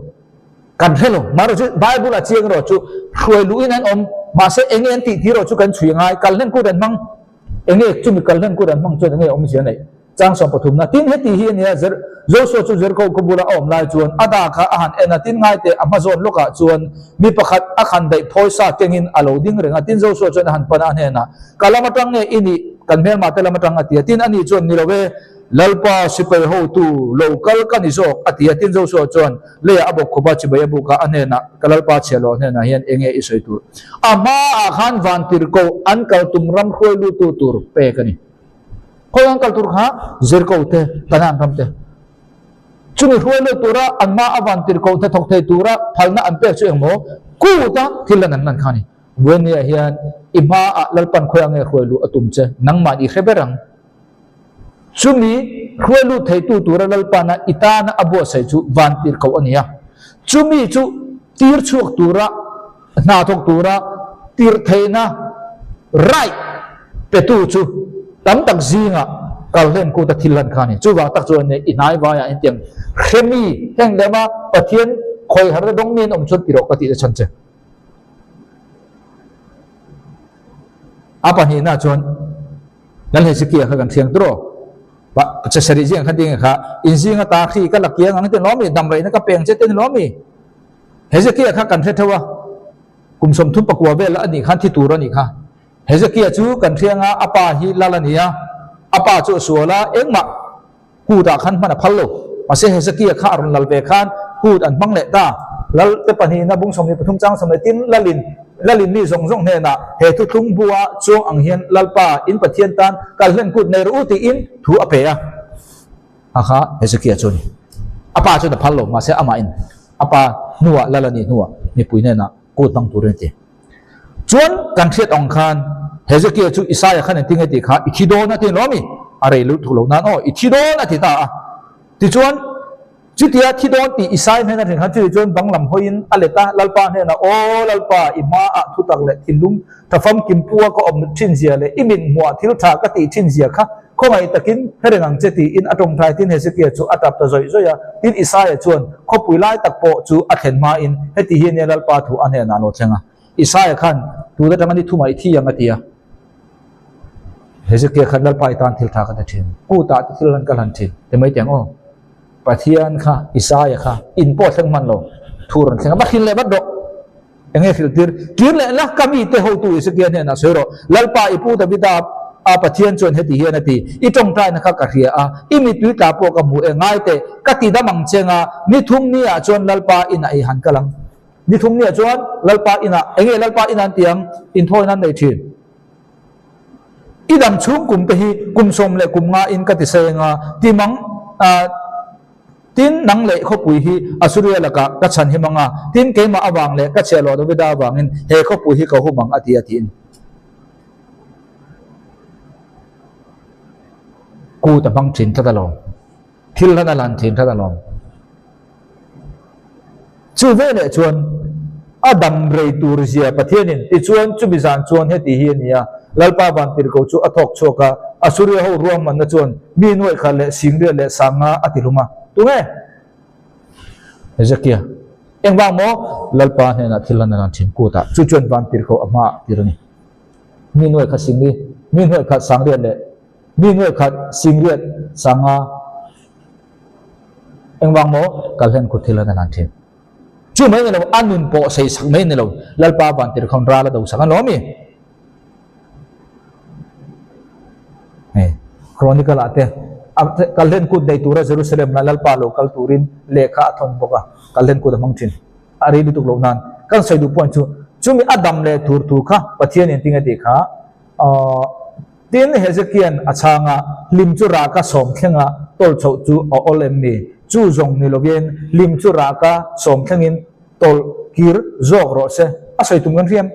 Kan hre lo. Mahrawh chu Bible ah chiang erawh chu hruai luh in an awm. Mahse enge an tih tir erawh chu kan chhui angai. Kalhlen kut an hmang. Enge chumi kalhlen kut an hmang chuan enge awmzia neih? Chang 13 na. Tin heti hi a nia, Zer, Joshua chu Jericho khaw bula a awm lai chuan a da kha a han en a, tin ngai teh a hma zawn lawkah chuan mi pakhat a khan daih phawi sa kengin a lo ding reng a. Tin Joshua chuan a han pan a, a hnenah, Ka lam atang nge i nih? Kan hmelmah te lam atang a ti a. Tin ani chuan, Ni lo e. Lalpa sipai hotu lo kal ka ni zawk, a ti a. Tin Joshua chuan leiah a bawk khawp a, chibai a buk a, a hnenah, Ka Lalpa chhiahloh hnenah hian enge i sawi tur? A hmaah khan vantirhkoh an kal tum ram hruai lutu tur pek a ni. Khawi an kal tur kha? Jericho te, Kanaan ram te. Chumi hruai lut tura an hma a vantirhkoh hnathawk thei tura phalna an pek chu engmaw? Kuta thil lan an hman kha a ni. Buainiah hian i hmaah Lalpan khawi ange hruai luh a tum che, nangmah i hre ber ang. Chumi hruai lut theitu tura Lalpana i tana a buatsaih chu van tir koh a ni a. Chumi chu tir chhuak tura, hna thawk tura tir theihna, right, petu chu tam tak zingah kalhlen kuta thil hlan kha a ni. Chuvang tak chuan i hnai vaiah hetiang hremi heng lema Pathian khawi harna dawng mi an awm chuan ti rawh ka tih ta chhan che. A pahnihna chuan Lal Hezekia kha kan thiang turaw? Pa che sarih zing khan tinge kha in zinga ta hri ka la kiang ang te ni lawm mi? Dam reihna ka peng che te ni lawm mi? Hezekia kha kan hre theuh a, kum 39 vel a nih khan thi tur a nih kha. Hezekia chu kan thiang a, a pa hi lal a ni a, a pa chu a sual a, engmah kut ah khan hman a phal lo. Mahse Hezekia kha a rawn lal ve khan kut an hmang leh ta. Lal te pahnihna bung 23 chang 15 lalin. Lalin mi zawng zawng hnenah he thuthlung bua chuang ang hian Lalpa in Pathian tan kal hlen kut nei rawh u tiin thu a pe a. A kha Hezekia chu a ni. A pa chuan a phal lo, mahse amahin a pa hnuah Lal a nih hnuah mipui hnenah kut hmang turin a ti. Chuan kan hriat ang khan Hezekia chu Isaia khan engtin nge tih kha i thi dawn a ti lo a mi? A rei lutuk lo nan aw, i thi dawn a ti ta a. Tichuan chutia thi dawn tih Isaia hnena hrin khan chuti chuan bang lam hawiin a let a, Lalpa hnenah, Aw Lalpa, i hmaah thutak leh thinlung tha famkim pua ka awm thin zia leh i mit hmuah thil tha ka tih thin zia kha khawngaih takin hre reng ang che tiin a tawngtai tin Hezekia chu a tap ta zawih zawih a. Tin Isaia chuan khawpui lai tak pawh chu a thlen hmain heti hi ania Lalpa thu a hnenah a lo thleng a. Isaia khan tun atanga ni thumah i thi ang a ti a. Hezekia khan Lalpa i tan thil tha ka ti thin, kutah te thil han ka hlan thin ti mai teh ang aw. Pathian kha Isaia kha in pawh thleng hman lo thu rawn thleng a, va hrilh leh vat rawh. Eng nge hrilh tir? Kir leh la, ka mite hotu Hezekia hnenah sawi rawh. Lalpa, i pu Davida a Pathian chuan heti hian a ti, I tawngtaina kha ka hria a, i mittui tla pawh ka hmu e, ngai teh, ka ti dam ang che nga, ni thum niah chuan Lalpa inah i han kal ang. Ni thum niah chuan Lalpa inah, eng nge Lalpa inah an ti ang? Inthawina an nei thin. I dam chhung kum te hi kum 15 in ka ti seng a, ti mang, Tin, nang leh khawpui hi Asuria lakah ka chhan him ang a, tin, keimah avang leh ka chhiahhlawh Davida avangin he khawpui hi ka hum ang, a ti a tiin. Kut a hmang thin tlat alawm. Thil hlan a hlan thin tlat alawm. Chu veleh chuan a dam rei tur zia Pathianin tichuan chumi zan chuan heti hi a ni a, Lalpa vantirhko chu a thawk chhuak a, Asuria ho ruahmanna chuan mi nuaih khat leh singriat leh sanga a ti hlum a. Tunge? Hezekia. Engvang maw? Lalpa hnenah thil hlan a lan thin kutah chu chuan vantirhko a hmaah tir a ni. Mi nuaih khat singri, mi nuaih khat sangriat leh mi nuaih khat singriat sanga Engvang maw? Kalhlen kut thil an a lan thin. Chu mai ni lo, a nun pawh sei sak mai ni lo, Lalpa vantir khawn ral a do sak an lo ami? Hei, Chronicle ah te, Kalhlen kut nei tura Jerusalem la Lalpa lo kal turin lehkha a thawn bawk a, Kalhlen kut a hmang thin. A rei lutuk loh nan. Kan sawi duh point chu, chumi a dam leh tur tur kha Pathianin tinge tih kha, Aww. Tin, Hezekia'n a chhang a, Hlim chu raka sawmthlenga tawlh chhoh chu a awl em ni? Chu zawng ni lovin, hlim chu raka sawmthlengin tawlh kir zawk rawh se, a sawi tum kan hriam.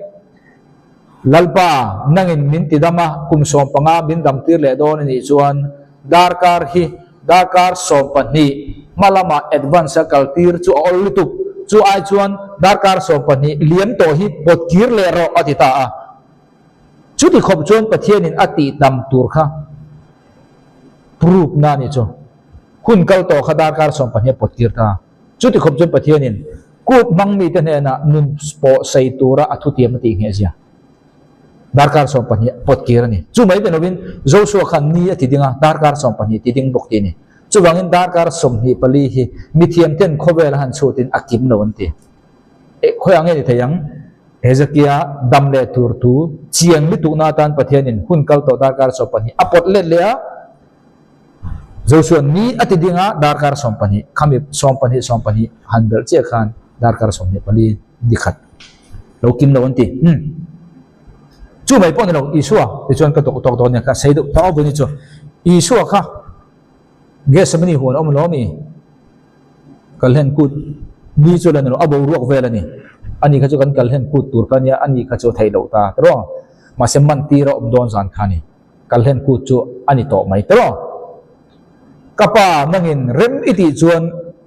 Lalpa, nangin min ti dam a, kum 15 min dam tir leh dawn a nih chuan, darkar hi darkar 12 hma lama advance a kal tir chu a awl lutuk. Chu ai chuan darkar 12 liam tawh hi pawt kir leh rawh, a ti ta a. Chuti khawp chuan Pathianin a tih tam tur kha proof na a nih chu. Hun kal tawh kha darkar 12 a pawt tir ta. Chuti khawp chuan Pathianin kut hmang mite hnenah nun pawh sei tura a thutiam a tih ngheh zia. Darkar 12 pawt kir a ni. Chu mai te lovin Joshua khan ni a ti ding a, darkar 12 ti ding bawk tih a ni. Chuvangin darkar 24 hi mithiamten khawvel a han chhutin a kim lo an ti. Khawiah nge ni thei ang? Hezekia dam leh tur thu chiang lutukna atan Pathianin hun kal tawh darkar 12 a pawt let leh a. Joshua ni a ti ding a, darkar 12 khami 12 12 han belh chiah khan darkar 24 ni khat lo kim lo an ti. Umm. Chu mai pawh ni lo, Isua tichuan ka tawk tawk dawn nia kha sei deuh tawh vin hi chu Isua kha Gethsemane huan a awm lo ami? Kalhen kut ni chu la ni lo, a boruak vel a ni. Ani kha chu kan kalhen kut tur kha ania, ani kha chu a theih loh ta tawh. Mahse man tir a awm dawn zan kha a ni. Kalhen kut chu a ni tawh mai tawh. Ka pa nangin rem i tih chuan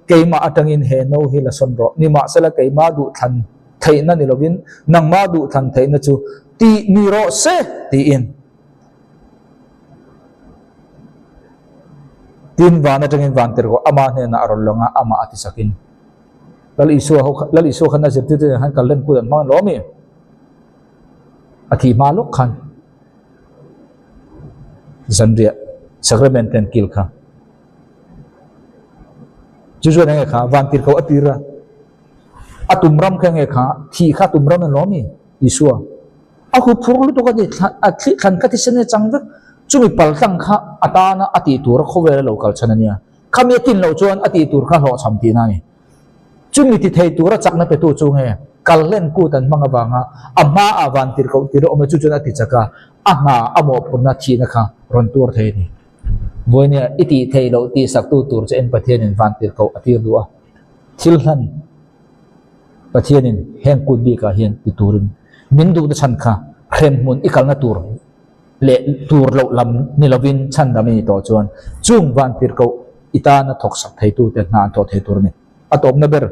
keimah atangin he no hi la sawn rawh. Nimahsela keimah duhthlan theihna ni lovin nangmah duhthlan theihna chu tih ni rawh se tiin. Tin, van atangin van tirhkoh ama hnenah a rawn lawng a, amah a ti sakin, Lal Isua ho kha, Lal Isua khan a zirtirte nen khan kallen kut an hmang lo ami? A thih hma lawk khan zanriah sacrament te an kil kha. Chu chuan enge kha van tirhkoh a tir a, a tum ram kha enge kha, thih kha a tum ram en lo ami? Isua. A hup phur lutuk a ni, a thli thlan kha thisen a chang vek. Chumi paltlang kha a tana a tih tur a khawvel a lo kal chhan a nia. Khami a tlin loh chuan a tih tur kha hlawhchham tihna a ni. Chumi ti thei tura chakna petu chu nge? Kalhlen kut an hmang avanga a hmaah vantirhkoh tir a awm a, chu chuan a ti chak a, a hna a mawhphurhna thihna kha rawn tuar thei a ni. Vawinia i tih theih loh tih saktu tur che en Pathianin vantirhkoh a tir duh a, thil hlan Pathianin heng kut bikah hian ti turin min duhna chhan kha hremhmun i kalna tur leh tur loh lam ni lovin chhandam i ni tawh chuan chung vantirhkoh i tana thawk sak theitute hna an thawh thei tur a ni. A tawpna ber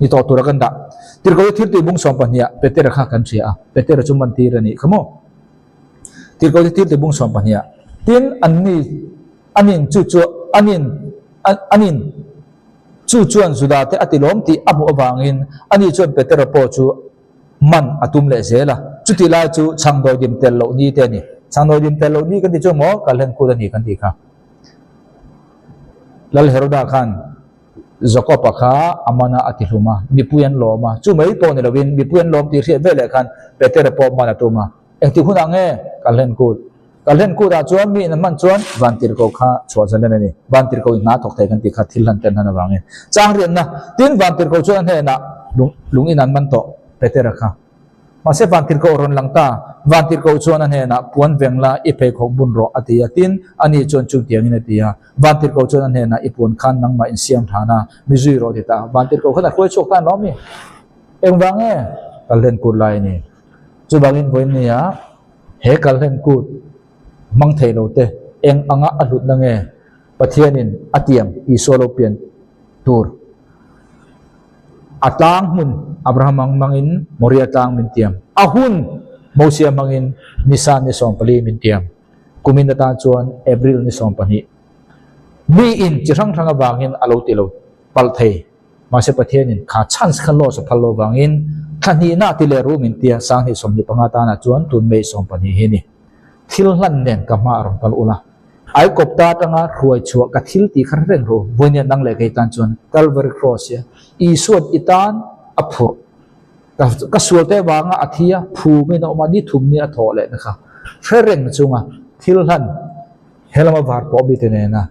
ni tawh tura kan dah. Tirhkoh hi thiltih bung 12 ah Petera kha kan hria a, Petera chu mantir a nih kha maw? Tirhkoh hi thiltih bung 12 ah tin anni anin chu chu anin anin chu chuan Juda te a ti lawm tih a hmuh avangin ani chuan Petera pawh chu man a tum leh zel a. Chutih lai chu chhangdawi dim tel loh ni te a ni. Chhangdawi dim tel loh ni kan tih chu maw Kalhen kut a ni kan tih kha. Lal Heroda khan Jakob-a kha a man a, a ti hlum a, mipui an lawm a. Chu mai pawh ni lovin mipui an lawm tih hriat veleh khan Petera pawh man a tum a. Engtik hunah nge Kalhen kut? Kalhen kutah chuan mi in an hman chuan Vantirhkoh kha chhuah zalen a ni. Vantirhkoh in hna thawk thei kan tih kha thil hlan ten hlan avangin. Chang riatna, Tin, Vantirhkoh chuan a hnenah lung lung in an man tawh Petera kha. Mahse Vantirhkoh rawn lang ta, Vantirhkoh chuan a hnenah, Puan veng la, i pheikhawk bun rawh, a ti a. Tin, ani chuan chutiangin a ti a. Vantirhkoh chuan a hnenah, I puan khan nangmah insiam than a, mi zui rawh, ti ta. Vantirhkoh khan a hruai chhuak ta an lo mi? Engvang nge Kalhlen kut lai a ni? Chuvangin vawiin nia he Kalhlen kut hmang thei lo te eng anga a hlutna nge Pathianin a tiam Isua lo pian tur? A tlang hmun Abraham ang hmangin Moria tlang min tiam. A hun Mosia hmangin Nisan ni 14 min tiam. Kumin atan chuan April ni 12. Mi in chi hrang hrang avangin a lo ti lo palh thei. Mahse Pathianin kha chance kha loss a phal lo vangin thla hnihna ti leh ru min tia 2025 tanah chuan tun May 12 hi ni. Thil hlan nen ka hma a rawn kal ula. Aikawpta atanga hruai chhuah ka thil tih kha reng ru. Vawinia nang leh kei tan chuan Calvary Cross hi Isua'n i tan a phurh. Ka ka sual te vanga a thi a, phumin a awm a, ni thum ni a thawh leh na kha hre reng chunga thil hlan he lama var pawh bite nena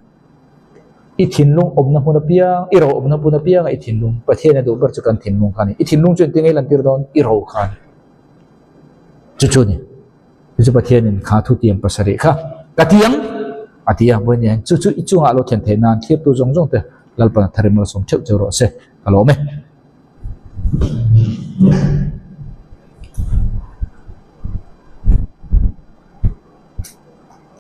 i thinlung awmna hmun apiang, i ro awmna hmun apianga i thinlung, Pathian a duh ber chu kan thinlung kha a ni. I thinlung chu engtin nge i lantir dawn? I ro kha a ni. Chu chu a ni. Chu chu Pathianin kha thutiam pasarih kha ka ti ang a ti a, vawiin hian chu chu i chungah lo thlen theih nan thlirtu zawng zawng te Lalpan a tharim malsawm theuh cheu rawh se ka lawm e.